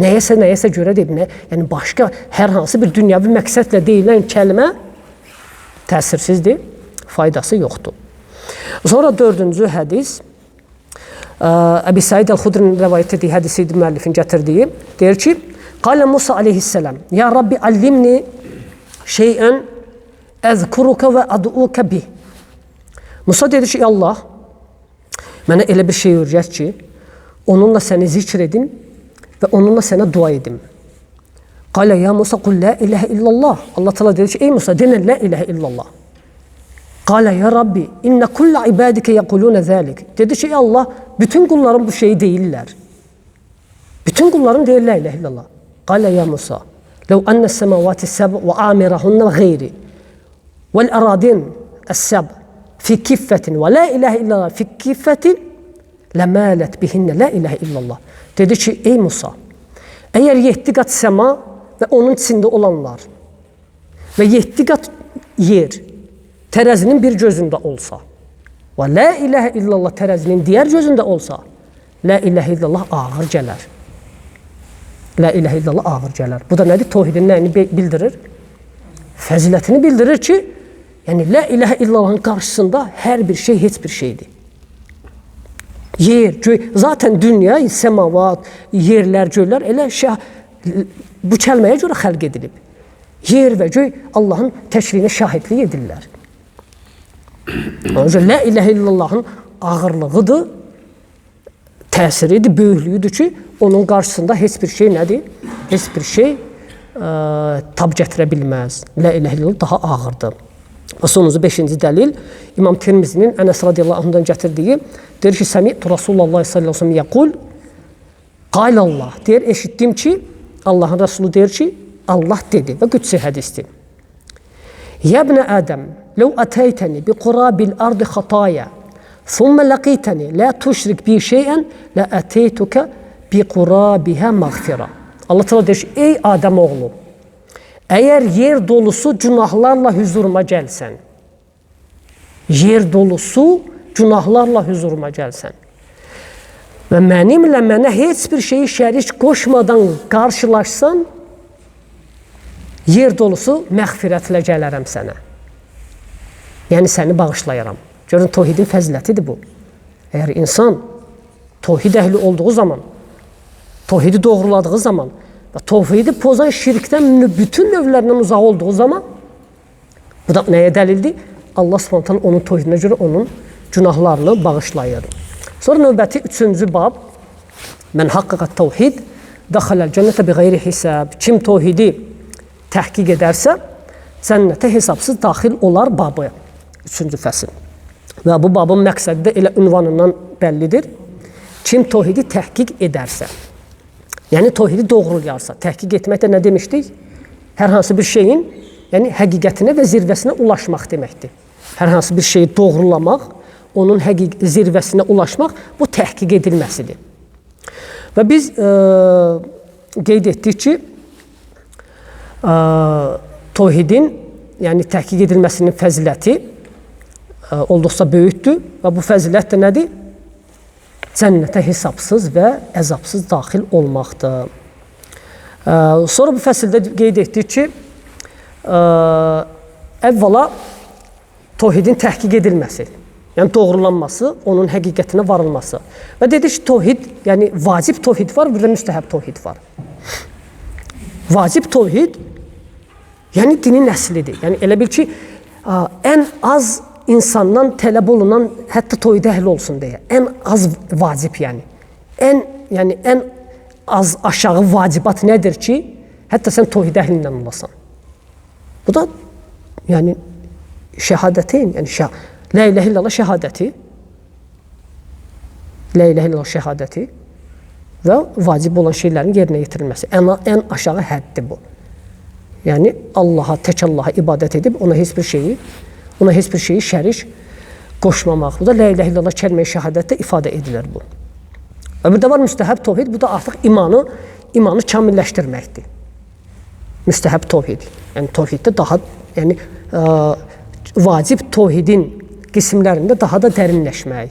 Nəyəsə görə deyib, nə? Yəni başqa hər hansı bir dünyəvi məqsədlə deyilən kəlmə təsirsizdir, faydası yoxdur. Sonra dördüncü hədis, Əbi Said Əl-Xudrinin rəvayət etdiyi hədisi idi müəllifin gətirdiyi. Deyir ki, Qalə Musa aleyhisselam, ya Rabbi allimni şeyən əzkuruka və ad'uka bih. Musa dedi ki, Allah, mənə elə bir şey öyrət ki, onunla səni zikr edim və onunla sənə dua edim. Qalə ya Musa qul la ilahə illallah. Allah Teala dedi ki, ey Musa, denə la ilahə illallah. Qalə ya Rabbi, innə kullə ibadikə yəqulunə zəlik. Dedi ki, ey Allah, bütün qullarım bu şeyi deyirlər. Bütün qullarım deyir la ilahə illallah. Qalə ya Musa, ləv ənə səmavati səb və amirəhunə qeyri vəl əradin əs-səb fi kiffətin və la ilahə illallah fi kiffətin ləmələt bihinnə la ilahə illallah. Dedi ki, ey Musa, əgər 7 qat səma və onun içində olanlar və 7 qat yer tərəzinin bir gözündə olsa və la ilahə illallah tərəzinin digər gözündə olsa, la ilahə illallah ağır gələr. La ilahə illallah ağır gələr. Bu da nədir? Tohidin nəyini bildirir? Fəzilətini bildirir ki, yəni la ilahə illallahın qarşısında hər bir şey heç bir şeydir. Yer, göy, zaten dünya, səmavat, yerlər, göylər elə bu kəlməyə görə xəlq edilib. Yer və göy Allahın təkliyinə şahidlik edirlər. Ona görə la ilahə illallahın ağırlığıdır, təsiridir, böyüklüyüdür ki, onun qarşısında heç bir şey nədir? Heç bir şey tab gətirə bilməz. La ilahə illallah daha ağırdır. Və sonuncu 5-ci dəlil İmam Tirmizinin Ənəs radiyallahu anhdan gətirdiyi, deyir ki, Səmi'tu Rasulullah sallallahu əleyhi və səlləm yəqul Qal Allah, deyir, eşitdim ki, Allahın Rəsulu deyir ki, Allah dedi və qüdsi hədisdir. Ya ibn Adəm, ləv ətəytəni bi qurabil ardı xataya, thumma laqitəni la tuşrik bi şeyən la ətəytuka bi qurabiha məğfirə. Allah Teala deyir ki, ey Adəm oğlu, əgər yer dolusu günahlarla hüzuruma gəlsən, yer dolusu günahlarla hüzuruma gəlsən və mənimlə mənə heç bir şeyi şərik qoşmadan qarşılaşsan, yer dolusu məğfirətlə gələrəm sənə. Yəni səni bağışlayaram. Görün, tohidin fəzilətidir bu. Əgər insan tohid əhli olduğu zaman, tohidi doğruladığı zaman və tohidi pozan şirkdən bütün növlərindən uzaq olduğu zaman, bu da nəyə dəlildir? Allah Subhanahu taala onun tohidinə görə onun günahlarını bağışlayır. Sonra növbəti üçüncü bab, Mən haqqaqa təvhid dəxələl cənnətə bi qeyri hisab. Kim təvhidi təhqiq edərsə, cənnətə hesabsız daxil olar babı. Üçüncü fəsil. Və bu babın məqsədi də elə ünvanından bəllidir. Kim təvhidi təhqiq edərsə, yəni təvhidi doğrulayarsa, təhqiq etmək də nə demişdik? Hər hansı bir şeyin, yəni həqiqətinə və zirvəsinə ulaşmaq deməkdir. Hər hansı bir şeyi doğrulamaq, onun zirvəsinə ulaşmaq, bu təhqiq edilməsidir. Və biz qeyd etdik ki, təvhidin, yəni təhqiq edilməsinin fəziləti olduqca böyükdür və bu fəzilət də nədir? Cənnətə hesabsız və əzabsız daxil olmaqdır. Sonra bu fəsildə qeyd etdik ki, əvvəla təvhidin təhqiq edilməsi, yəni doğrulanması, onun həqiqətinə varılması. Və dedik ki, təvhid, yəni vacib təvhid var, bir də müstəhəb təvhid var. Vacib təvhid, yəni dinin əslidir. Yəni elə bil ki, ən az insandan tələb olunan, hətta təvhid əhli olsun deyə, ən az vacib yəni. Ən az aşağı vacibat nədir ki, hətta sən təvhid əhlindən olasan. Bu da, yəni, şəhadətin, yəni La ilahe illallah şəhadəti, La ilahe illallah şəhadəti və vacib olan şeylərin yerinə yetirilməsi. Ən aşağı həddir bu. Yəni Allaha, tək Allaha ibadət edib ona heç bir şeyi şərik qoşmamaq. Bu da La ilahe illallah kəlmə-i şəhadətdə ifadə edilir bu. Və bir də var müstəhəb təvhid, bu da artıq imanı kamilləşdirməkdir. Müstəhəb təvhid. Yəni təvhiddə daha, yəni vacib təvhidin qismlərində daha da dərinləşmək.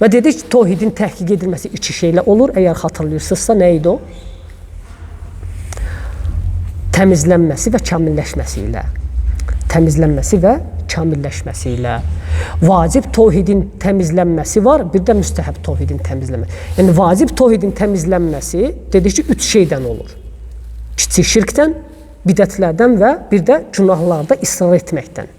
Və dedik ki, təvhidin təhqiq edilməsi iki şeylə olur. Əgər xatırlayırsınızsa, nə idi o? Təmizlənməsi və kamilləşməsi ilə. Təmizlənməsi və kamilləşməsi ilə. Vacib təvhidin təmizlənməsi var, bir də müstəhəb təvhidin təmizlənməsi. Yəni, vacib təvhidin təmizlənməsi, dedik ki, üç şeydən olur. Kiçik şirkdən, bidətlərdən və bir də günahlarda israr etməkdən.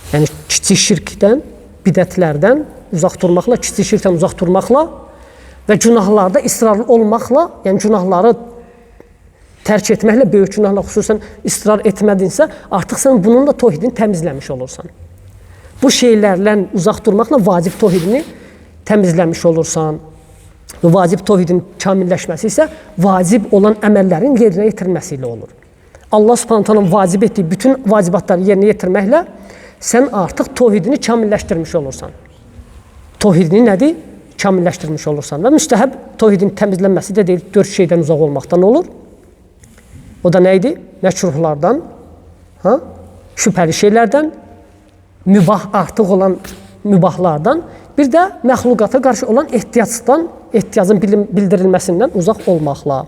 Yəni, kiçik şirkdən, bidətlərdən uzaq durmaqla, kiçik şirkdən uzaq durmaqla və günahlarda israrlı olmaqla, yəni günahları tərk etməklə, böyük günahla xüsusən israr etmədinsə, artıq sən bununla təvhidini təmizləmiş olursan. Bu şeylərlə uzaq durmaqla vacib təvhidini təmizləmiş olursan. Və vacib təvhidin kamilləşməsi isə vacib olan əməllərin yerinə yetirilməsi ilə olur. Allah Subhanahu taala vacib etdiyi bütün vacibatları yerinə yetirməklə sən artıq təvhidini kamilləşdirmiş olursan. Təvhidini nədir? Kamilləşdirmiş olursan. Və müstəhəb təvhidin təmizlənməsi də deyil, dörd şeydən uzaq olmaqdan olur. O da nə idi? Məkruhlardan, şübhəli şeylərdən, mübah artıq olan mübahlardan, bir də məxluqata qarşı olan ehtiyacdan, ehtiyacın bildirilməsindən uzaq olmaqla.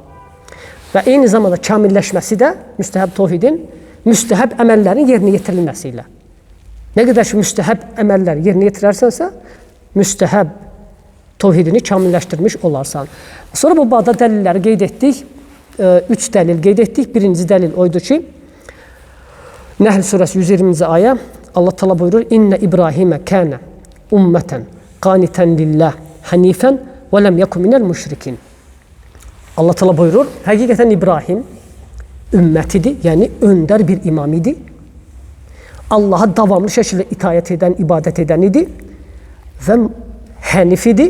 Və eyni zamanda kamilləşməsi də müstəhəb təvhidin müstəhəb əməllərin yerinə yetirilməsi ilə. Nə qədər ki, müstəhəb əməlləri yerinə yetirərsənsə, müstəhəb təvhidini kamilləşdirmiş olarsan. Sonra bu bağda dəlilləri qeyd etdik. Üç dəlil qeyd etdik. Birinci dəlil oydu ki, Nəhl surəsi 120-ci ayə Allah Teala buyurur: "İnne İbrahimə kənə ümmətən qanitən lillah hanifən və ləm yekun minəl müşrikin." Allah Teala buyurur, həqiqətən İbrahim ümmətidir, yəni öndər bir imam idi. Allaha davamlı şəkildə itaət edən, ibadət edən idi və hənif idi.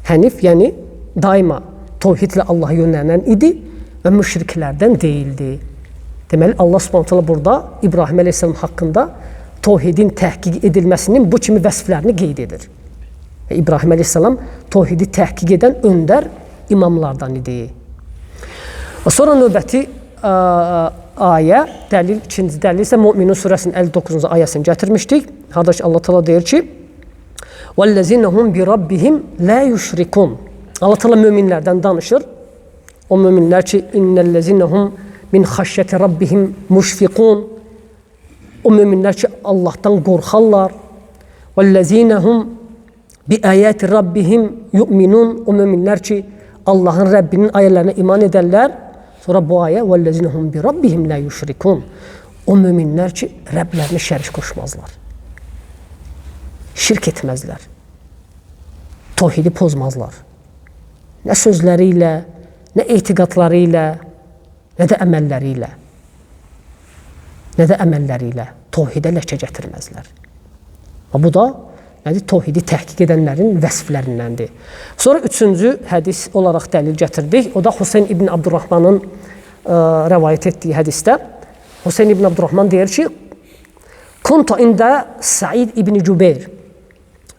Hənif, yəni daima təvhidlə Allaha yönələn idi və müşriklərdən deyildi. Deməli, Allah Subhanahu taala burada İbrahim əleyhissalam haqqında təvhidin təhqiq edilməsinin bu kimi vəsflərini qeyd edir. Və İbrahim əleyhissalam təvhidi təhqiq edən öndər imamlardan idi. Və sonra növbəti ayə, dəlil, ikinci dəlil isə Möminun surəsinin 59-cu ayəsini gətirmişdik. Harada ki, Allah Teala deyir ki: "Vəllezine hum bi rabbihim la yüşrikun." Allah Teala möminlərdən danışır. O möminlər ki, innellezine hum min xəşyəti rabbihim müşfiqun. O möminlər ki, Allahdan qorxarlar. Vəllezine hum bi ayati rabbihim yu'minun. O möminlər ki, Allahın Rəbbinin ayələrinə iman edərlər. Sonra bu ayə vəllezine hum bi rabbihim la yüşrikun. O möminlər ki, Rəblərinə şərik qoşmazlar. Şirk etməzlər. Tohidi pozmazlar. Nə sözləri ilə, nə etiqadları ilə, nə də əməlləri ilə. Nə də əməlləri ilə tohidə ləkə gətirməzlər. Və bu da nədir? Tohidi təhqiq edənlərin vəsflərindəndir. Sonra üçüncü hədis olaraq dəlil gətirdik. O da Hüseyn ibn Abdurrahmanın rəvayət etdiyi hədisdə. Hüseyn ibn Abdurrahman deyir ki, Kuntu ində Said ibn Cübeyr.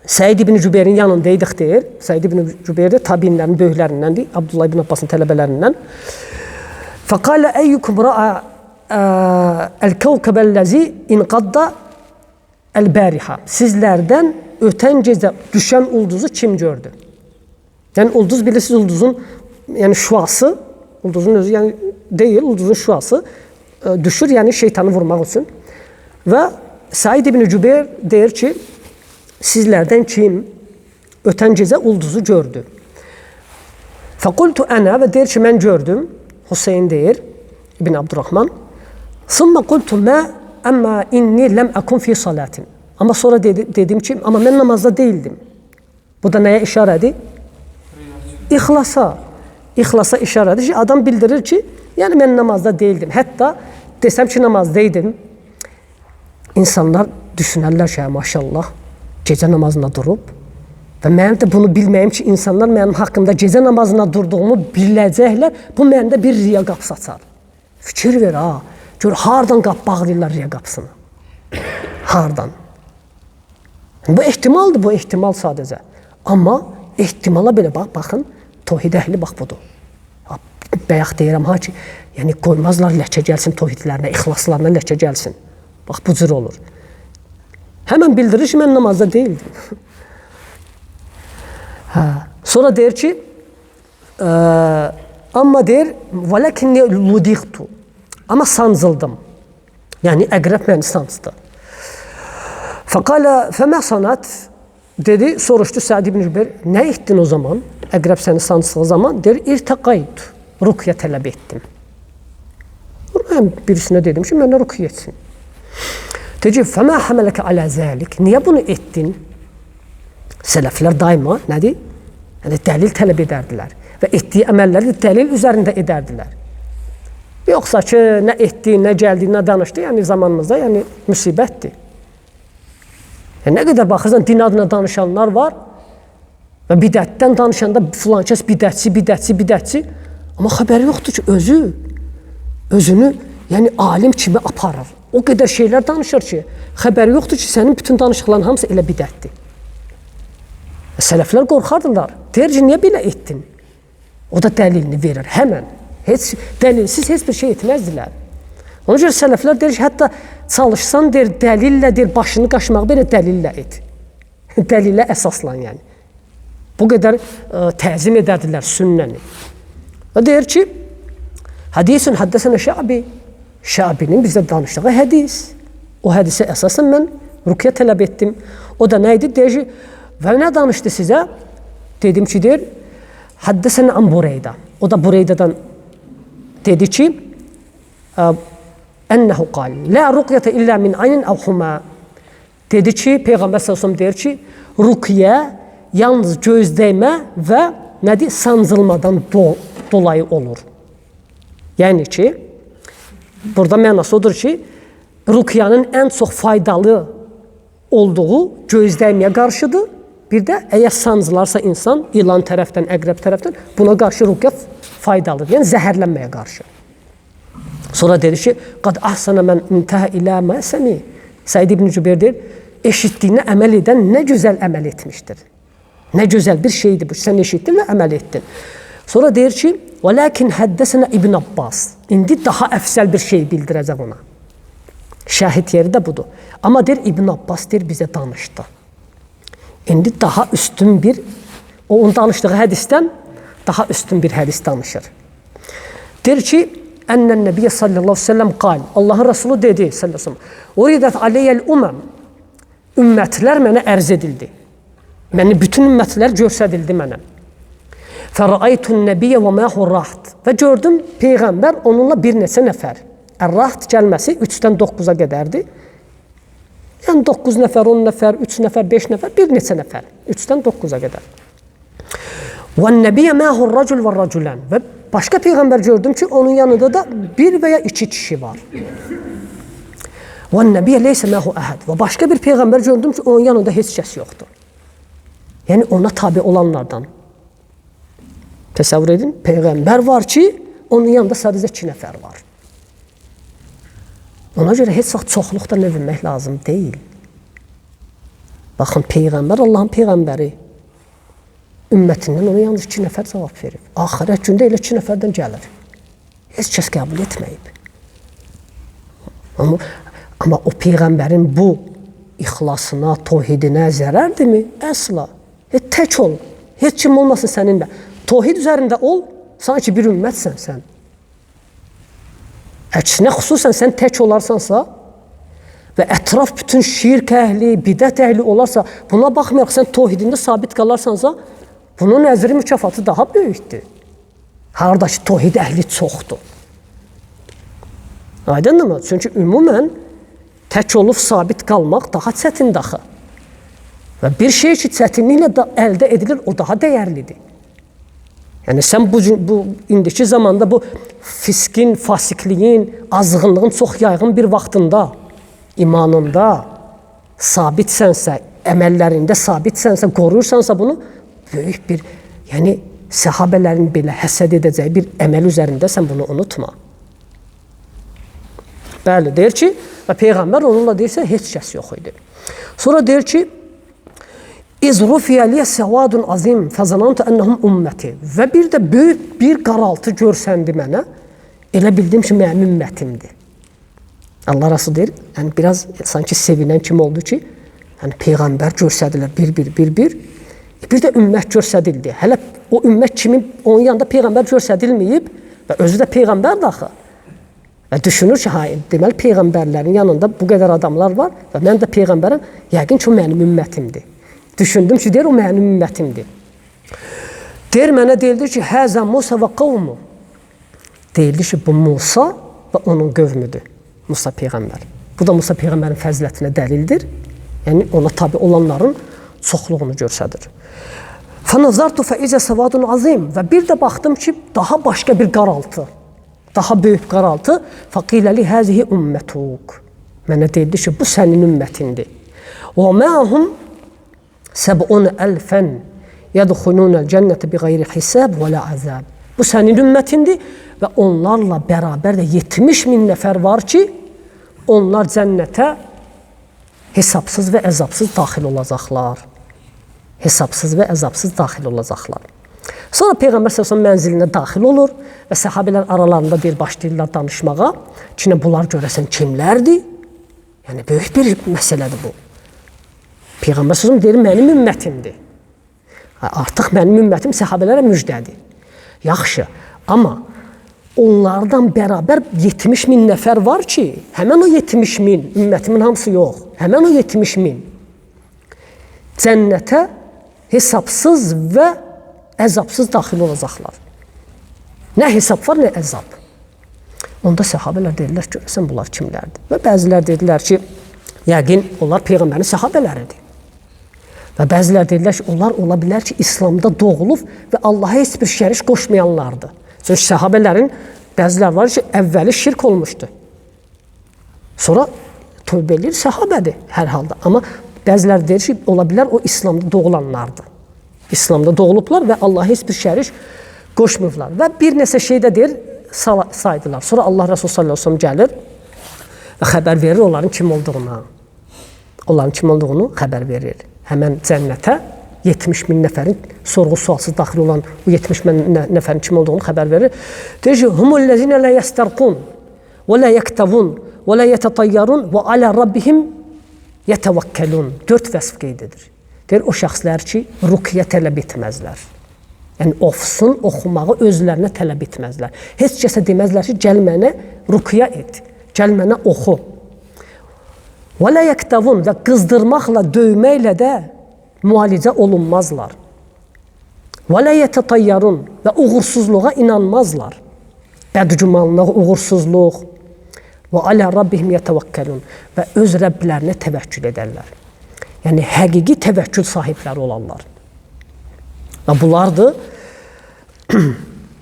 Səid ibn Cübeyrin yanındaydıq deyir. Səid ibn Cübeyr də tabiinlərin böyüklərindəndir. Abdullah ibn Abbasın tələbələrindən. Fəqalə əyyukum ra'a əl-kəvkəbəl-ləzi inqadda əl-bəriha. Sizlərdən ötən gecə düşən ulduzu kim gördü? Yəni ulduz bilirsiniz, ulduzun yəni şüası, ulduzun özü yəni deyil, ulduzun şüası düşür, yəni şeytanı vurmaq üçün. Və Said ibn Cübeyr deyir ki, sizlərdən kim ötən gecə ulduzu gördü? Fəqultu ənə və deyir ki, mən gördüm. Hüseyin deyir, İbn Abdurrahman. Summa qultu mə əmmə inni ləm əkun fi salatin. Amma sonra dedim ki, amma mən namazda deyildim. Bu da nəyə işarədir? İxlasa. İxlasa işarədir ki, adam bildirir ki, yəni mən namazda deyildim. Hətta desəm ki, namazdaydım, insanlar düşünərlər ki, maşallah, gecə namazına durub və mənim də bunu bilməyim ki, insanlar mənim haqqımda gecə namazına durduğumu biləcəklər, bu məndə bir riya qapısı açar. Fikir ver ha, gör hardan qap bağlayırlar riya qapısını. Hardan? Bu ehtimaldır, bu ehtimal sadəcə. Amma ehtimala belə bax, baxın, tohid əhli bax budur. Bayaq deyirəm ha ki, yəni qoymazlar ləkə gəlsin tohidlərinə, ixlaslarına ləkə gəlsin. Bax bu cür olur. Həmən bildirir ki, mən namazda deyildim. Hə. Sonra deyir ki, amma deyir, vələkinni ludiqtu. Amma sancıldım. Yəni əqrəb məni sancdı. Fəqalə, fəmə sanat? Dedi, soruşdu Səid ibn Cübeyr, nə etdin o zaman? Əqrəb səni sancdığı zaman, deyir, irtəqayt, ruqya tələb etdim. Mən birisinə dedim ki, mənə ruqya etsin. Deyir ki, fəmə həmələkə alə zəlik. Niyə bunu etdin? Sələflər daima nədir? Yəni, dəlil tələb edərdilər və etdiyi əməlləri də dəlil üzərində edərdilər. Yoxsa ki, nə etdi, nə gəldi, nə danışdı, yəni zamanımızda yəni, müsibətdir. Yəni, nə qədər baxırsan, din adına danışanlar var və bidətdən danışanda filan kəs bidətçi, bidətçi, bidətçi, amma xəbəri yoxdur ki, özünü yəni alim kimi aparır. O qədər şeylər danışır ki, xəbəri yoxdur ki, sənin bütün danışıqların hamısı elə bidətdir. Sələflər qorxardılar. Deyir ki, niyə belə etdin? O da dəlilini verir həmən. Heç dəlilsiz heç bir şey etməzdilər. Ona görə sələflər deyir ki, hətta çalışsan deyir, dəlillə deyir, başını qaşımağı belə dəlillə et. Dəlilə əsaslan yəni. Bu qədər təzim edərdilər sünnəni. Və deyir ki, hədisun həddəsənə Şəbi. Şəbinin bizə danışdığı hədis. O hədisə əsasən mən ruqya tələb etdim. O da nə idi? Deyir ki, və nə danışdı sizə? Dedim ki, deyir, həddəsənə an Bureyda. O da Bureydadan dedi ki, ənəhu qal, la ruqyətə illə min aynin əv huma. Dedi ki, Peyğəmbər sallallahu əleyhi və səlləm deyir ki, ruqyə yalnız göz dəymə və nədir? Sancılmadan dolayı olur. Yəni ki, burada mənası odur ki, ruqyanın ən çox faydalı olduğu göz dəyməyə qarşıdır. Bir də əgər sancılarsa insan ilan tərəfdən, əqrəb tərəfdən buna qarşı ruqya faydalıdır. Yəni zəhərlənməyə qarşı. Sonra deyir ki, qad ahsana mən intəhə ilə mə səmi. Səid ibn Cübeyr deyir, eşitdiyinə əməl edən nə gözəl əməl etmişdir. Nə gözəl bir şeydir bu. Sən eşitdin və əməl etdin. Sonra deyir ki, vəlakin həddəsənə İbn Abbas. İndi daha əfsəl bir şey bildirəcək ona. Şahid yeri də budur. Amma deyir, İbn Abbas deyir, bizə danışdı. İndi daha üstün bir, o onun danışdığı hədisdən daha üstün bir hədis danışır. Deyir ki, Ənnən Nəbiyyə sallallahu aleyhi ve sellem qal. Allahın Rəsulu dedi sallallahu aleyhi ve sellem. Uridət aleyyəl uməm. Ümmətlər mənə ərz edildi. Məni bütün ümmətlər göstərildi mənə. Fərəaytun nəbiyyə və məhu raht. Və gördüm Peyğəmbər onunla bir neçə nəfər. Ər-raht gəlməsi 3-dən 9-a qədərdir. Yəni 9 nəfər, 10 nəfər, 3 nəfər, 5 nəfər, bir neçə nəfər. 3-dən 9-a qədər. Və nəbiyyə məhu racul və raculən. Və başqa peyğəmbər gördüm ki, onun yanında da bir və ya iki kişi var. Və nəbiyyə leysə məhu əhəd. Və başqa bir peyğəmbər gördüm ki, onun yanında heç kəs yoxdur. Yəni ona tabi olanlardan. Təsəvvür edin, peyğəmbər var ki, onun yanında sadəcə 2 nəfər var. Ona görə heç vaxt çoxluqdan övünmək lazım deyil. Baxın, peyğəmbər Allahın peyğəmbəri. Ümmətindən ona yalnız 2 nəfər cavab verib. Axirət gündə elə 2 nəfərdən gəlir. Heç kəs qəbul etməyib. Amma o peyğəmbərin bu ixlasına, tohidinə zərərdirmi? Əsla. Tək ol. Heç kim olmasın səninlə. Tohid üzərində ol, sanki bir ümmətsən sən. Əksinə, xüsusən sən tək olarsansa və ətraf bütün şirk əhli, bidət əhli olarsa, buna baxmayaraq sən tohidində sabit qalarsansa, bunun əcri mükafatı daha böyükdür. Harada ki, tohid əhli çoxdur. Aydındırmı? Çünki ümumən tək olub sabit qalmaq daha çətindir axı. Və bir şey ki, çətinliklə da əldə edilir, o daha dəyərlidir. Yəni sən bu indiki zamanda bu fiskin, fasikliyin, azğınlığın çox yayğın bir vaxtında imanında sabitsənsə, əməllərində sabitsənsə, qoruyursansa bunu böyük bir, yəni səhabələrin belə həsəd edəcəyi bir əməl üzərində sən bunu unutma. Bəli, deyir ki, və Peyğəmbər onunla deyirsə, heç kəs yox idi. Sonra deyir ki, İz rufiyə liyə səvadun azim fəzanantu ennəhum ümməti. Və bir də böyük bir qaraltı görsəndi mənə, elə bildim ki, mənim ümmətimdir. Allah Rəsulü deyir, yəni biraz sanki sevinən kim oldu ki, yəni Peyğəmbər görsədilər bir-bir. Bir də ümmət görsədildi. Hələ o ümmət kimi onun yanında Peyğəmbər görsədilməyib və özü də Peyğəmbərdir axı. Və düşünür ki, hayır, deməli Peyğəmbərlərin yanında bu qədər adamlar var və mən də Peyğəmbərəm, yəqin ki, o mənim ümmətimdir. Düşündüm ki, deyir, o mənim ümmətimdir. Deyir, mənə deyildi ki, həzə Musa və qavmu. Deyildi ki, bu Musa və onun qövmüdür. Musa Peyğəmbər. Bu da Musa Peyğəmbərin fəzilətinə dəlildir. Yəni, ona tabi olanların çoxluğunu göstərir. Fənazartu fəizə səvadun azim. Və bir də baxdım ki, daha başqa bir qaraltı. Daha böyük qaraltı. Fəqiləli həzihi ümmətuk. Mənə deyildi ki, bu sənin ümmətindir. Və məhum səb'un əlfən yədxulunəl cənnətə bi qeyri hisab və la əzab. Bu sənin ümmətindir və onlarla bərabər də 70 min nəfər var ki, onlar cənnətə hesabsız və əzabsız daxil olacaqlar. Hesabsız və əzabsız daxil olacaqlar. Sonra Peyğəmbər sallallahu əleyhi və səlləm mənzilinə daxil olur və səhabələr aralarında bir başlayırlar danışmağa ki, bunlar görəsən kimlərdir? Yəni böyük bir məsələdir bu. Peyğəmbər sallallahu əleyhi və səlləm deyir, mənim ümmətimdir. Artıq mənim ümmətim səhabələrə müjdədir. Yaxşı, amma onlardan bərabər 70 min nəfər var ki, həmən o 70 min, ümmətimin hamısı yox, həmən o 70 min cənnətə hesabsız və əzabsız daxil olacaqlar. Nə hesab var, nə əzab. Onda səhabələr deyirlər, görəsən bunlar kimlərdir? Və bəzilər dedilər ki, yəqin onlar Peyğəmbərin səhabələridir. Və bəzilər dedilər ki, onlar ola bilər ki, İslamda doğulub və Allaha heç bir şərik qoşmayanlardır. Çünki səhabələrin bəzilər var ki, əvvəli şirk olmuşdu. Sonra tövbə eləyir, səhabədir hər halda. Amma bəzilər deyir ki, ola bilər o İslamda doğulanlardır. İslamda doğulublar və Allaha heç bir şərik qoşmayıblar. Və bir neçə şey də deyir, saydılar. Sonra Allah Rəsulü sallallahu əleyhi və səlləm gəlir və xəbər verir onların kim olduğunu. Onların kim olduğunu xəbər verir. Həmən cənnətə 70 min nəfərin sorğu-sualsız daxil olan o 70 min nəfərin kim olduğunu xəbər verir. Deyir ki, humullezine la yestarqun və la yektavun və la yetatayyarun və ala rabbihim yetevekkelun. 4 vəsf qeyd edir. Deyir, o şəxslər ki, ruqyə tələb etməzlər. Yəni, ofsun oxumağı özlərinə tələb etməzlər. Heç kəsə deməzlər ki, gəl mənə ruqya et, gəl mənə oxu. Və la yektavun və qızdırmaqla, döyməklə də müalicə olunmazlar. Və la yetatayyarun və uğursuzluğa inanmazlar. Bədgümanlıq, uğursuzluq. Və alə rabbihim yətəvəkkəlun. Və öz Rəblərinə təvəkkül edərlər. Yəni, həqiqi təvəkkül sahibləri olanlar. Və bunlardır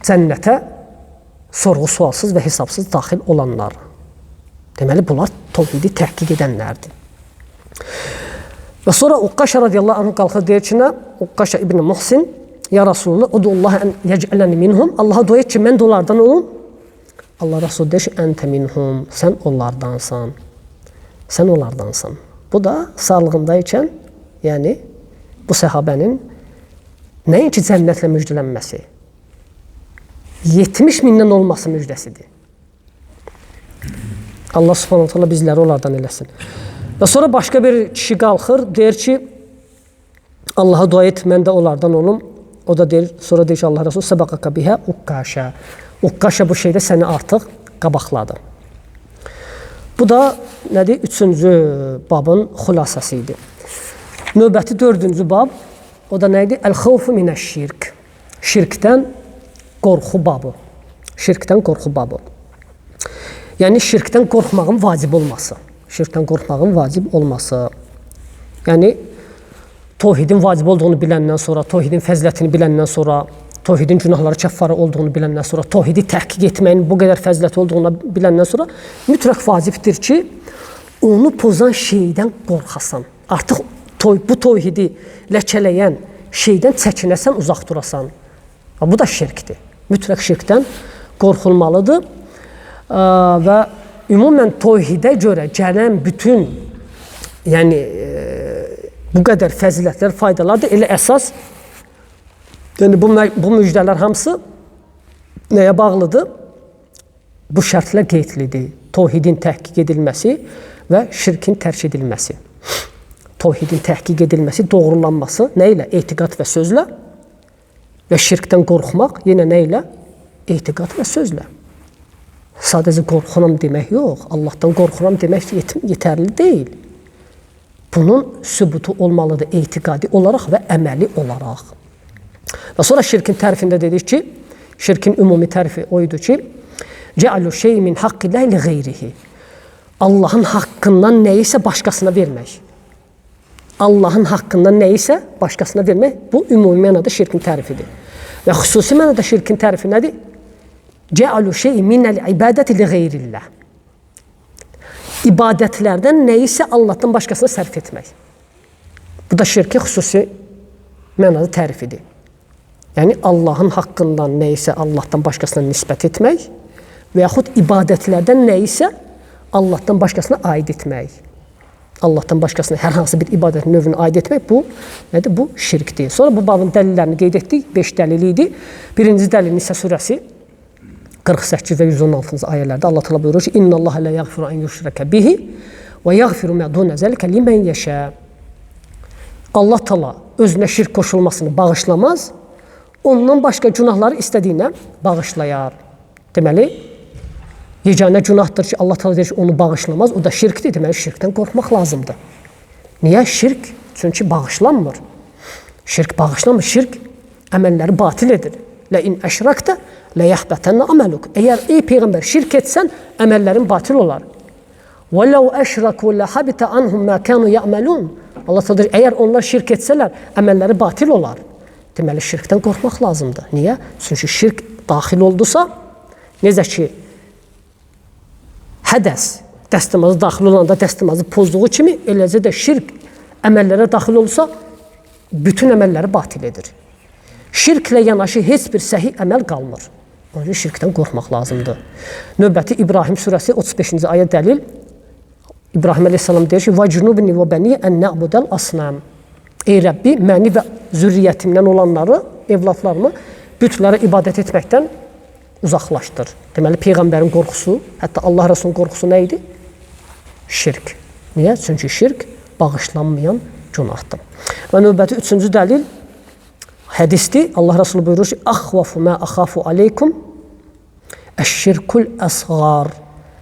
cənnətə sorğu-sualsız və hesabsız daxil olanlar. Deməli, bunlar tovhidi təhqiq edənlərdir. Və sonra Uqqaşa radiyallahu anh qalxır, deyir ki, nə? Uqqaşa İbn Muhsin, ya Rasulullah, udullah ən yec'ələni minhum. Allaha dua et ki, mən də onlardan olum. Allah Rasulü deyir ki, əntə minhum, sən onlardansan. Sən onlardansan. Bu da sağlığındaykən, yəni bu səhabənin nəinki cənnətlə müjdələnməsi, 70 mindən olması müjdəsidir. Allah subhanahu teala bizləri onlardan eləsin. Və sonra başqa bir kişi qalxır, deyir ki, Allaha dua et, mən də onlardan olum. O da deyir, sonra deyir ki, Allah Resulü səbəqəka bihə Uqqaşə. Uqqaşə bu şeydə səni artıq qabaqladı. Bu da nədir? Üçüncü babın xülasəsi idi. Növbəti dördüncü bab, o da nə idi? Əl-xavfu minəş-şirk. Şirkdən qorxu babı. Şirkdən qorxu babı. Yəni, şirkdən qorxmağın vacib olması. Şirkdən qorxmağın vacib olması. Yəni, tovhidin vacib olduğunu biləndən sonra, tovhidin fəzilətini biləndən sonra, tovhidin günahları kəffarə olduğunu biləndən sonra, tovhidi təhqiq etməyin bu qədər fəziləti olduğunu biləndən sonra mütləq vacibdir ki, onu pozan şeydən qorxasan. Artıq bu tovhidi ləkələyən şeydən çəkinəsən, uzaq durasan. Bu da şirkdir. Mütləq şirkdən qorxulmalıdır. Və ümumən tovhidə görə gələn bütün, yəni bu qədər fəzilətlər, faydalardır. Elə əsas, yəni bu müjdələr hamısı nəyə bağlıdır? Bu şərtlər qeydlidir. Tovhidin təhqiq edilməsi və şirkin tərk edilməsi. Tovhidin təhqiq edilməsi, doğrulanması nə ilə? Etiqad və sözlə. Və şirkdən qorxmaq yenə nə ilə? Etiqad və sözlə. Sadəcə qorxuram demək yox, Allahdan qorxuram demək yetərli deyil. Bunun sübutu olmalıdır etiqadi olaraq və əməli olaraq. Və sonra şirkin tərifində dedik ki, şirkin ümumi tərifi o idi ki, Cəalu şey min haqqillah li qeyrihi. Allahın haqqından nəyisə başqasına vermək. Allahın haqqından nəyisə başqasına vermək, bu ümumi mənada şirkin tərifidir. Və xüsusi mənada şirkin tərifi nədir? Cəalu şey minəl ibadəti li qeyrillah. İbadətlərdən nəyisə Allahdan başqasına sərf etmək. Bu da şirkin xüsusi mənada tərifidir. Yəni, Allahın haqqından nəyisə Allahdan başqasına nisbət etmək və yaxud ibadətlərdən nəyisə Allahdan başqasına aid etmək. Allahdan başqasına hər hansı bir ibadət növünü aid etmək, bu nədir? Bu şirkdir. Sonra bu babın dəlillərini qeyd etdik. 5 dəlili idi. Birinci dəlil Nisə surəsi 48 və 116-cı ayələrdə Allah Teala buyurur ki: "İnnallaha la yaghfiru en yushraka bihi və yaghfiru ma dun zalika limen yasha." Allah Teala özünə şirk qoşulmasını bağışlamaz, ondan başqa günahları istədiyinə bağışlayar. Deməli, yeganə günahdır ki, Allah Teala deyir ki, onu bağışlamaz, o da şirkdir. Deməli, şirkdən qorxmaq lazımdır. Niyə? Şirk, çünki bağışlanmır. Şirk bağışlanmır, şirk əməlləri batil edir. Lə in əşrakdə lə yəhbətənnə əməluk. Əgər ey Peyğəmbər şirk etsən, əməllərin batil olar. Və ləv əşraku lə habitə anhum mə kənu yə'məlun. Allah Teala deyir, əgər onlar şirk etsələr, əməlləri batil olar. Deməli, şirkdən qorxmaq lazımdır. Niyə? Çünki şirk daxil oldusa, necə ki, hədəs dəstəmazı daxil olanda dəstəmazı pozduğu kimi, eləcə də şirk əməllərə daxil olsa, bütün əməlləri batil edir. Şirklə yanaşı heç bir səhih əməl qalmır. Onun üçün şirkdən qorxmaq lazımdır. Növbəti İbrahim surəsi 35-ci ayə dəlil. İbrahim əleyhissalam deyir ki: "Vəcnubni və bəni ən na'budəl asnam." Ey Rəbbi, məni və zürriyyətimdən olanları, evladlarımı bütlərə ibadət etməkdən uzaqlaşdır. Deməli, Peyğəmbərin qorxusu, hətta Allah Rəsulunun qorxusu nə idi? Şirk. Niyə? Çünki şirk bağışlanmayan günahdır. Və növbəti üçüncü dəlil hədisdir. Allah Rəsulü buyurur ki: "Axvafu ma axafu aleykum əş-şirkul əsğar."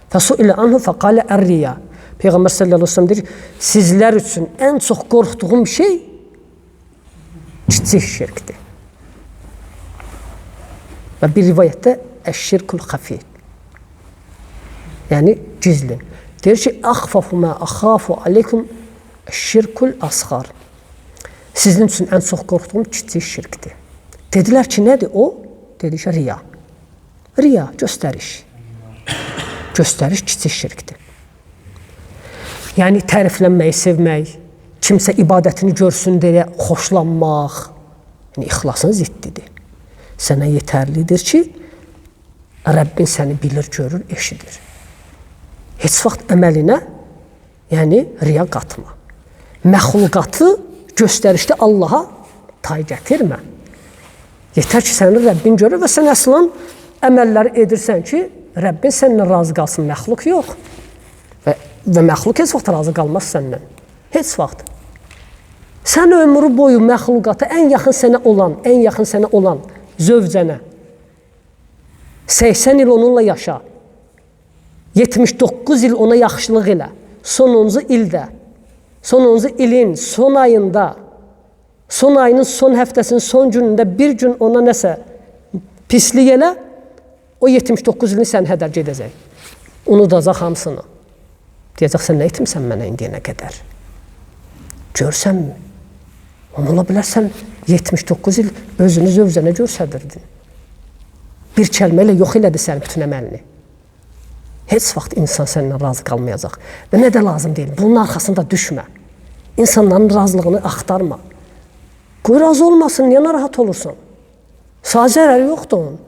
Fəsuilə anhu fəqalə ər-riya. Peyğəmbər sallallahu əleyhi və səlləm deyir ki, sizlər üçün ən çox qorxduğum şey kiçik şirkdir. Və bir rivayətdə əş-şirkul xəfi. Yəni, gizlin. Deyir ki, əxfafu mə əxafu aleykum şirkul asxar. Sizin üçün ən çox qorxduğum kiçik şirkdir. Dedilər ki, nədir o? Dedi ki, riya. Riya, göstəriş. Göstəriş kiçik şirkdir. Yəni, təriflənməyi sevmək, kimsə ibadətini görsün deyə xoşlanmaq, yəni, ixlasın ziddidir. Sənə yetərlidir ki, Rəbbin səni bilir, görür, eşidir. Heç vaxt əməlinə, yəni, riya qatma. Məxluqatı göstərişdə Allaha tay gətirmə. Yetər ki, səni Rəbbin görür və sən əslən əməlləri edirsən ki, Rəbbin səninlə razı qalsın, məxluq yox. Və məxluq heç vaxt razı qalmaz səndən. Heç vaxt. Sən ömrü boyu məxluqata ən yaxın sənə olan, ən yaxın sənə olan zövcənə 80 il onunla yaşa. 79 il ona yaxşılıq elə. Sonuncu ildə, sonuncu ilin son ayında, son ayının son həftəsinin son günündə bir gün ona nəsə pislik elə, o 79 ilini sən hədər gedəcək. Unudacaq hamısını. Deyəcək, sən nə etmirsən mənə indiyənə qədər? Görsənmi? Amma ola bilər, sən 79 il özünü zövcənə görsədirdin. Bir kəlmə ilə yox elədi sənin bütün əməlini. Heç vaxt insan səninlə razı qalmayacaq. Və nə də lazım deyil. Bunun arxasında düşmə. İnsanların razılığını axtarma. Qoy razı olmasın, niyə narahat olursan? Sağ zərəri yoxdur onun.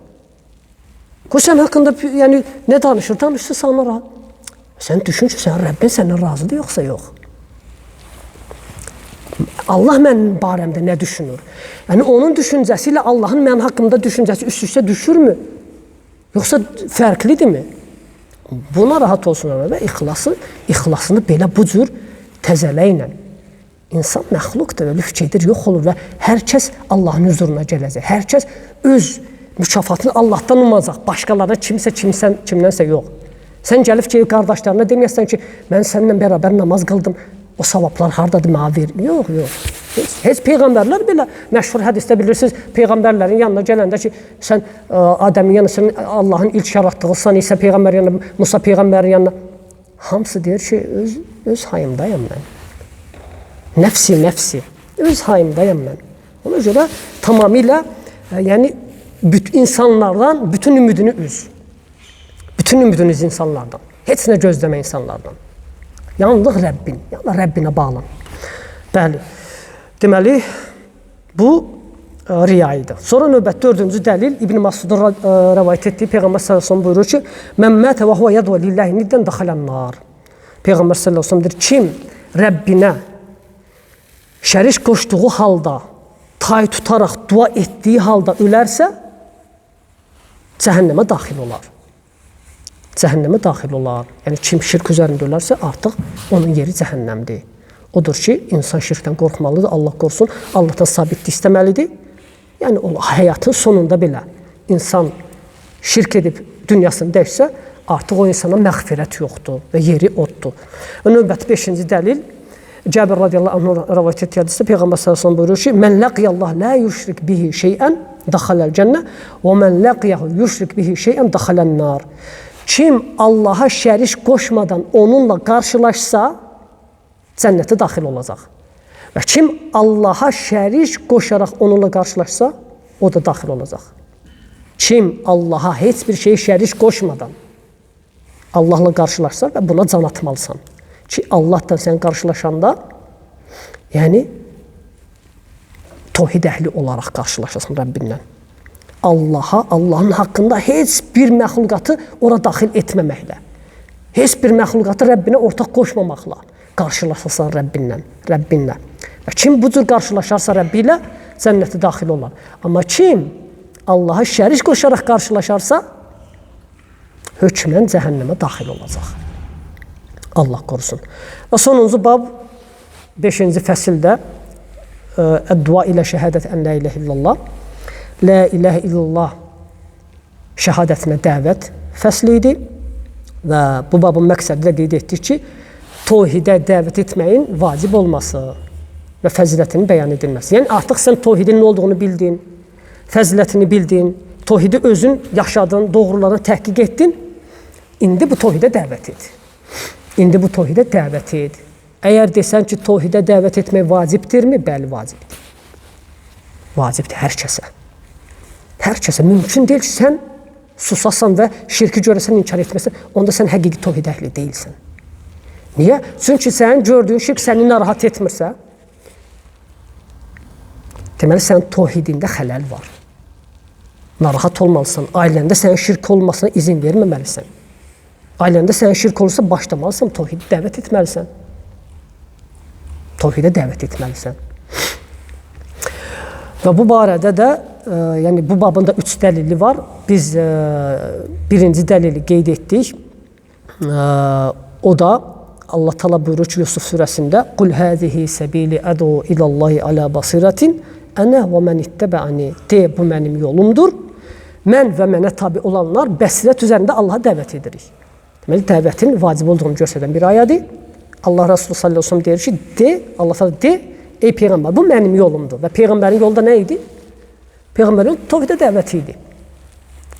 Qoy sən haqqında yəni, nə danışır? Danışsa sana rahat. Sən düşün ki, sən Rəbbin səndən razıdır yoxsa yox. Allah mənim barəmdə nə düşünür? Yəni, onun düşüncəsi ilə Allahın mənim haqqımda düşüncəsi üst-üstə düşürmü? Yoxsa fərqlidirmi? Buna rahat olsun və ixlasını belə bu cür təzələylə. İnsan məxluqdur, ölüb gedir, yox olur və hər kəs Allahın hüzuruna gələcək. Hər kəs öz mükafatını Allahdan umacaq. Başqalarına kimsə, kimdənsə yox. Sən gəlib ki, qardaşlarına deməyəsən ki, mən səninlə bərabər namaz qıldım, o savablar hardadır, mənə ver. Yox, yox. Heç peyğəmbərlər belə məşhur hədisdə bilirsiniz, peyğəmbərlərin yanına gələndə ki, sən Adəmin yanına, sən Allahın ilk yaratdığısan, İsa peyğəmbərin yanına, Musa peyğəmbərin yanına. Hamısı deyir ki, öz hayımdayam mən. Nəfsi, nəfsi. Öz hayımdayam mən. Ona görə tamamilə, yəni, insanlardan bütün ümidini üz. Bütün ümidini üz insanlardan. Heç nə gözləmə insanlardan. Yalnız Rəbbin, yalnız Rəbbinə bağlan. Bəli. Deməli, bu riya idi. Sonra növbət dördüncü dəlil İbn Məsudun rəvayət etdiyi Peyğəmbər sallallahu əleyhi və səlləm buyurur ki, "Mən mətə və huve yəd'u lillahi niddən dəxələn nar." Peyğəmbər sallallahu əleyhi və səlləm deyir, kim Rəbbinə şərik qoşduğu halda, tay tutaraq dua etdiyi halda ölərsə, cəhənnəmə daxil olar. Cəhənnəmə daxil olar. Yəni, kim şirk üzərində ölərsə, artıq onun yeri cəhənnəmdir. Odur ki, insan şirkdən qorxmalıdır, Allah qorusun, Allahdan sabitlik istəməlidir. Yəni, o həyatın sonunda belə insan şirk edib dünyasını dəyişsə, artıq o insana məğfirət yoxdur və yeri oddur. Və növbəti beşinci dəlil, Cəbir radiyallahu anh rəvayət etdiyi hədisdə Peyğəmbər sallallahu əleyhi və səlləm buyurur ki, "Mən laqiyallah la yüşrik bihi şey'ən dəxələl cənnə və mən laqiyahu yüşrik bihi şey'ən dəxələn nar." Kim Allaha şərik qoşmadan onunla qarşılaşsa, cənnətə daxil olacaq. Və kim Allaha şərik qoşaraq onunla qarşılaşsa, o da daxil olacaq. Kim Allaha heç bir şeyi şərik qoşmadan Allahla qarşılaşsa və buna can atmalısan. Ki, Allahla sən qarşılaşanda, yəni, tohid əhli olaraq qarşılaşasan Rəbbinlə. Allaha, Allahın haqqında heç bir məxluqatı ora daxil etməməklə, heç bir məxluqatı Rəbbinə ortaq qoşmamaqla qarşılaşasan Rəbbinlə. Və kim bu cür qarşılaşarsa Rəbbi ilə, cənnətə daxil olar. Amma kim Allaha şərik qoşaraq qarşılaşarsa, hökmən cəhənnəmə daxil olacaq. Allah qorusun. Və sonuncu bab, 5-ci fəsildə Əd-dua ilə şəhədət ən la iləhə illallah. La iləhə illallah şəhadətinə dəvət fəsli idi və bu babın məqsədi də qeyd etdik ki, tohidə dəvət etməyin vacib olması və fəzilətinin bəyan edilməsi. Yəni, artıq sən tohidin nə olduğunu bildin, fəzilətini bildin, tohidi özün yaşadın, doğrularını təhqiq etdin. İndi bu tohidə dəvət et. İndi bu tohidə dəvət et. Əgər desən ki, tohidə dəvət etmək vacibdirmi? Bəli, vacibdir. Vacibdir hər kəsə. Hər kəsə. Mümkün deyil ki, sən susasan və şirki görəsən, inkar etməsən, onda sən həqiqi tohid əhli deyilsən. Niyə? Çünki sənin gördüyün şirk səni narahat etmirsə, deməli, sənin tohidində xələl var. Narahat olmalısan. Ailəndə sənin şirk olmasına izin verməməlisən. Ailəndə sənin şirk olursa, başlamalısan, tohidi dəvət etməlisən. Tohidə dəvət etməlisən. Və bu barədə də, yəni bu babında 3 dəlili var. Biz birinci dəlili qeyd etdik. O da Allah Taala buyurur ki, Yusuf surəsində: "Qul hazihi sabili adu ilallahi ala basiratin ana və men ittebaani." De, bu mənim yolumdur. Mən və mənə tabi olanlar bəsirət üzərində Allaha dəvət edirik. Deməli, dəvətin vacib olduğunu göstərən bir ayədir. Allah Resulü sallallahu əleyhi və səlləm deyir ki, de, Allah Taala de, ey peyğəmbər, bu mənim yolumdur. Və peyğəmbərin yolu da nə idi? Peyğəmbərin yolu tohidə dəvəti idi.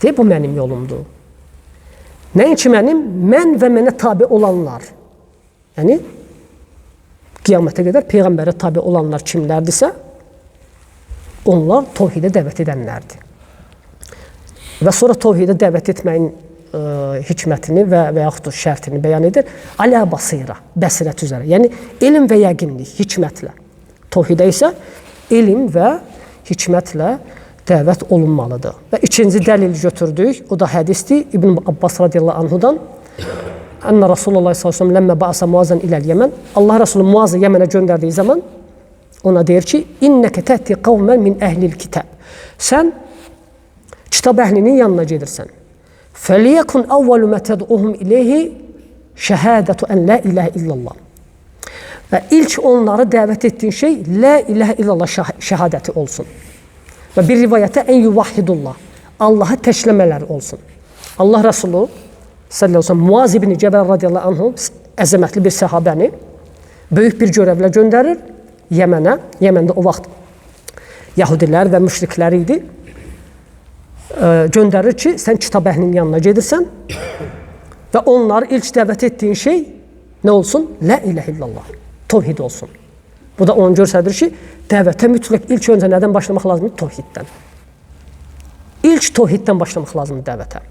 De, bu mənim yolumdur. Nəinki mənim, mən və mənə tabi olanlar. Yəni, qiyamətə qədər peyğəmbərə tabi olanlar kimlərdirsə, onlar tohidə dəvət edənlərdir. Və sonra tohidə dəvət etməyin hikmətini və yaxud da şərtini bəyan edir. Alə basira, bəsirət üzərə. Yəni, elm və yəqinlik, hikmətlə. Tohidə isə elm və hikmətlə dəvət olunmalıdır. Və ikinci dəlil götürdük, o da hədisdir. İbn Abbas radiyallahu anhudan. Ənə Rasulullah sallallahu əleyhi və səlləm ləmmə ba'asa Muazən iləl Yəmən. Allah Resulü Muazı Yəmənə göndərdiyi zaman ona deyir ki, İnnəkə təti qavmən min əhlil kitab. Sən kitab əhlinin yanına gedirsən. Fəliyəkun əvvəlu mə təd'uhum ileyhi şəhədətu ən la iləhə illallah. Və ilk onları dəvət etdiyin şey la iləhə illallah şəhadəti olsun. Və bir rivayətə ən yuvahidullah, Allahı təkləmələri olsun. Allah Resulü sallallahu əleyhi və səlləm Muaz ibn Cəbəl radiyallahu anhu əzəmətli bir səhabəni böyük bir görəvlə göndərir Yəmənə. Yəməndə o vaxt yahudilər və müşriklər idi. Göndərir ki, sən kitab əhlinin yanına gedirsən və onları ilk dəvət etdiyin şey nə olsun? La iləhə illallah, tohid olsun. Bu da onu göstərir ki, dəvətə mütləq ilk öncə nədən başlamaq lazımdır? Tohiddən. İlk tohiddən başlamaq lazımdır dəvətə.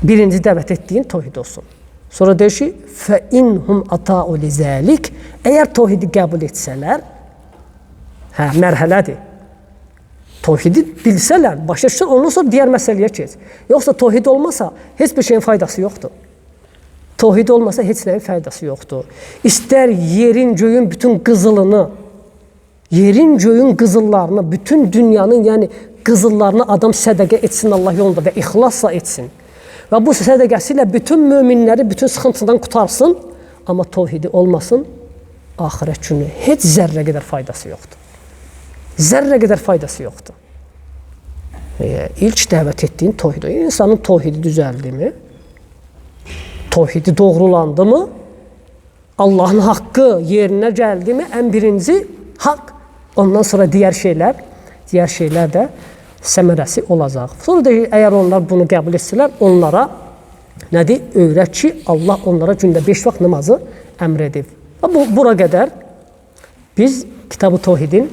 Birinci dəvət etdiyin tohid olsun. Sonra deyir ki, fəinhum ata'u lizəlik. Əgər tohidi qəbul etsələr, hə, mərhələdir. Tohidi bilsələr, başa düşsən, ondan sonra digər məsələyə keç. Yoxsa tohid olmasa heç bir şeyin faydası yoxdur. Tohid olmasa heç nəyin faydası yoxdur. İstər yerin, göyün bütün qızılını, yerin, göyün qızıllarını, bütün dünyanın, yəni qızıllarını adam sədəqə etsin Allah yolunda və ixlasla etsin. Və bu sədəqəsi ilə bütün möminləri bütün sıxıntıdan qutarsın, amma tohidi olmasın, axirət günü heç zərrə qədər faydası yoxdur. Zərrə qədər faydası yoxdur. İlk dəvət etdiyin tohid. İnsanın tohidi düzəldimi? Tohidi doğrulandı mı? Allahın haqqı yerinə gəldi mi? Ən birinci haqq. Ondan sonra digər şeylər də səmərəsi olacaq. Sonra da əgər onlar bunu qəbul etsələr, onlara nədir? Öyrət ki, Allah onlara gündə 5 vaxt namazı əmr edib. Və bura qədər biz Kitab-ı Tohidin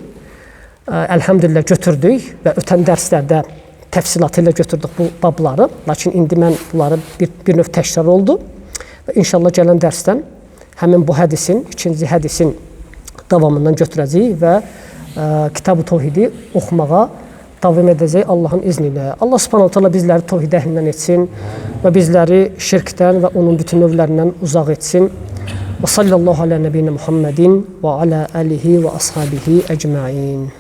əlhəmdülillah götürdük və ötən dərslərdə təfsilatı ilə götürdük bu babları. Lakin indi mən bunları bir növ təkrar oldu. Və inşallah gələn dərsdən həmin bu hədisin, ikinci hədisin davamından götürəcəyik və Kitab-ı Tohidi oxumağa davam edəcək Allahın izni ilə. Allah Subhanahu taala bizləri tohid əhlindən etsin və bizləri şirkdən və onun bütün növlərindən uzaq etsin. Və sallallahu alə nəbiyinə Muhammedin və alə alihi və ashabihi ecmain.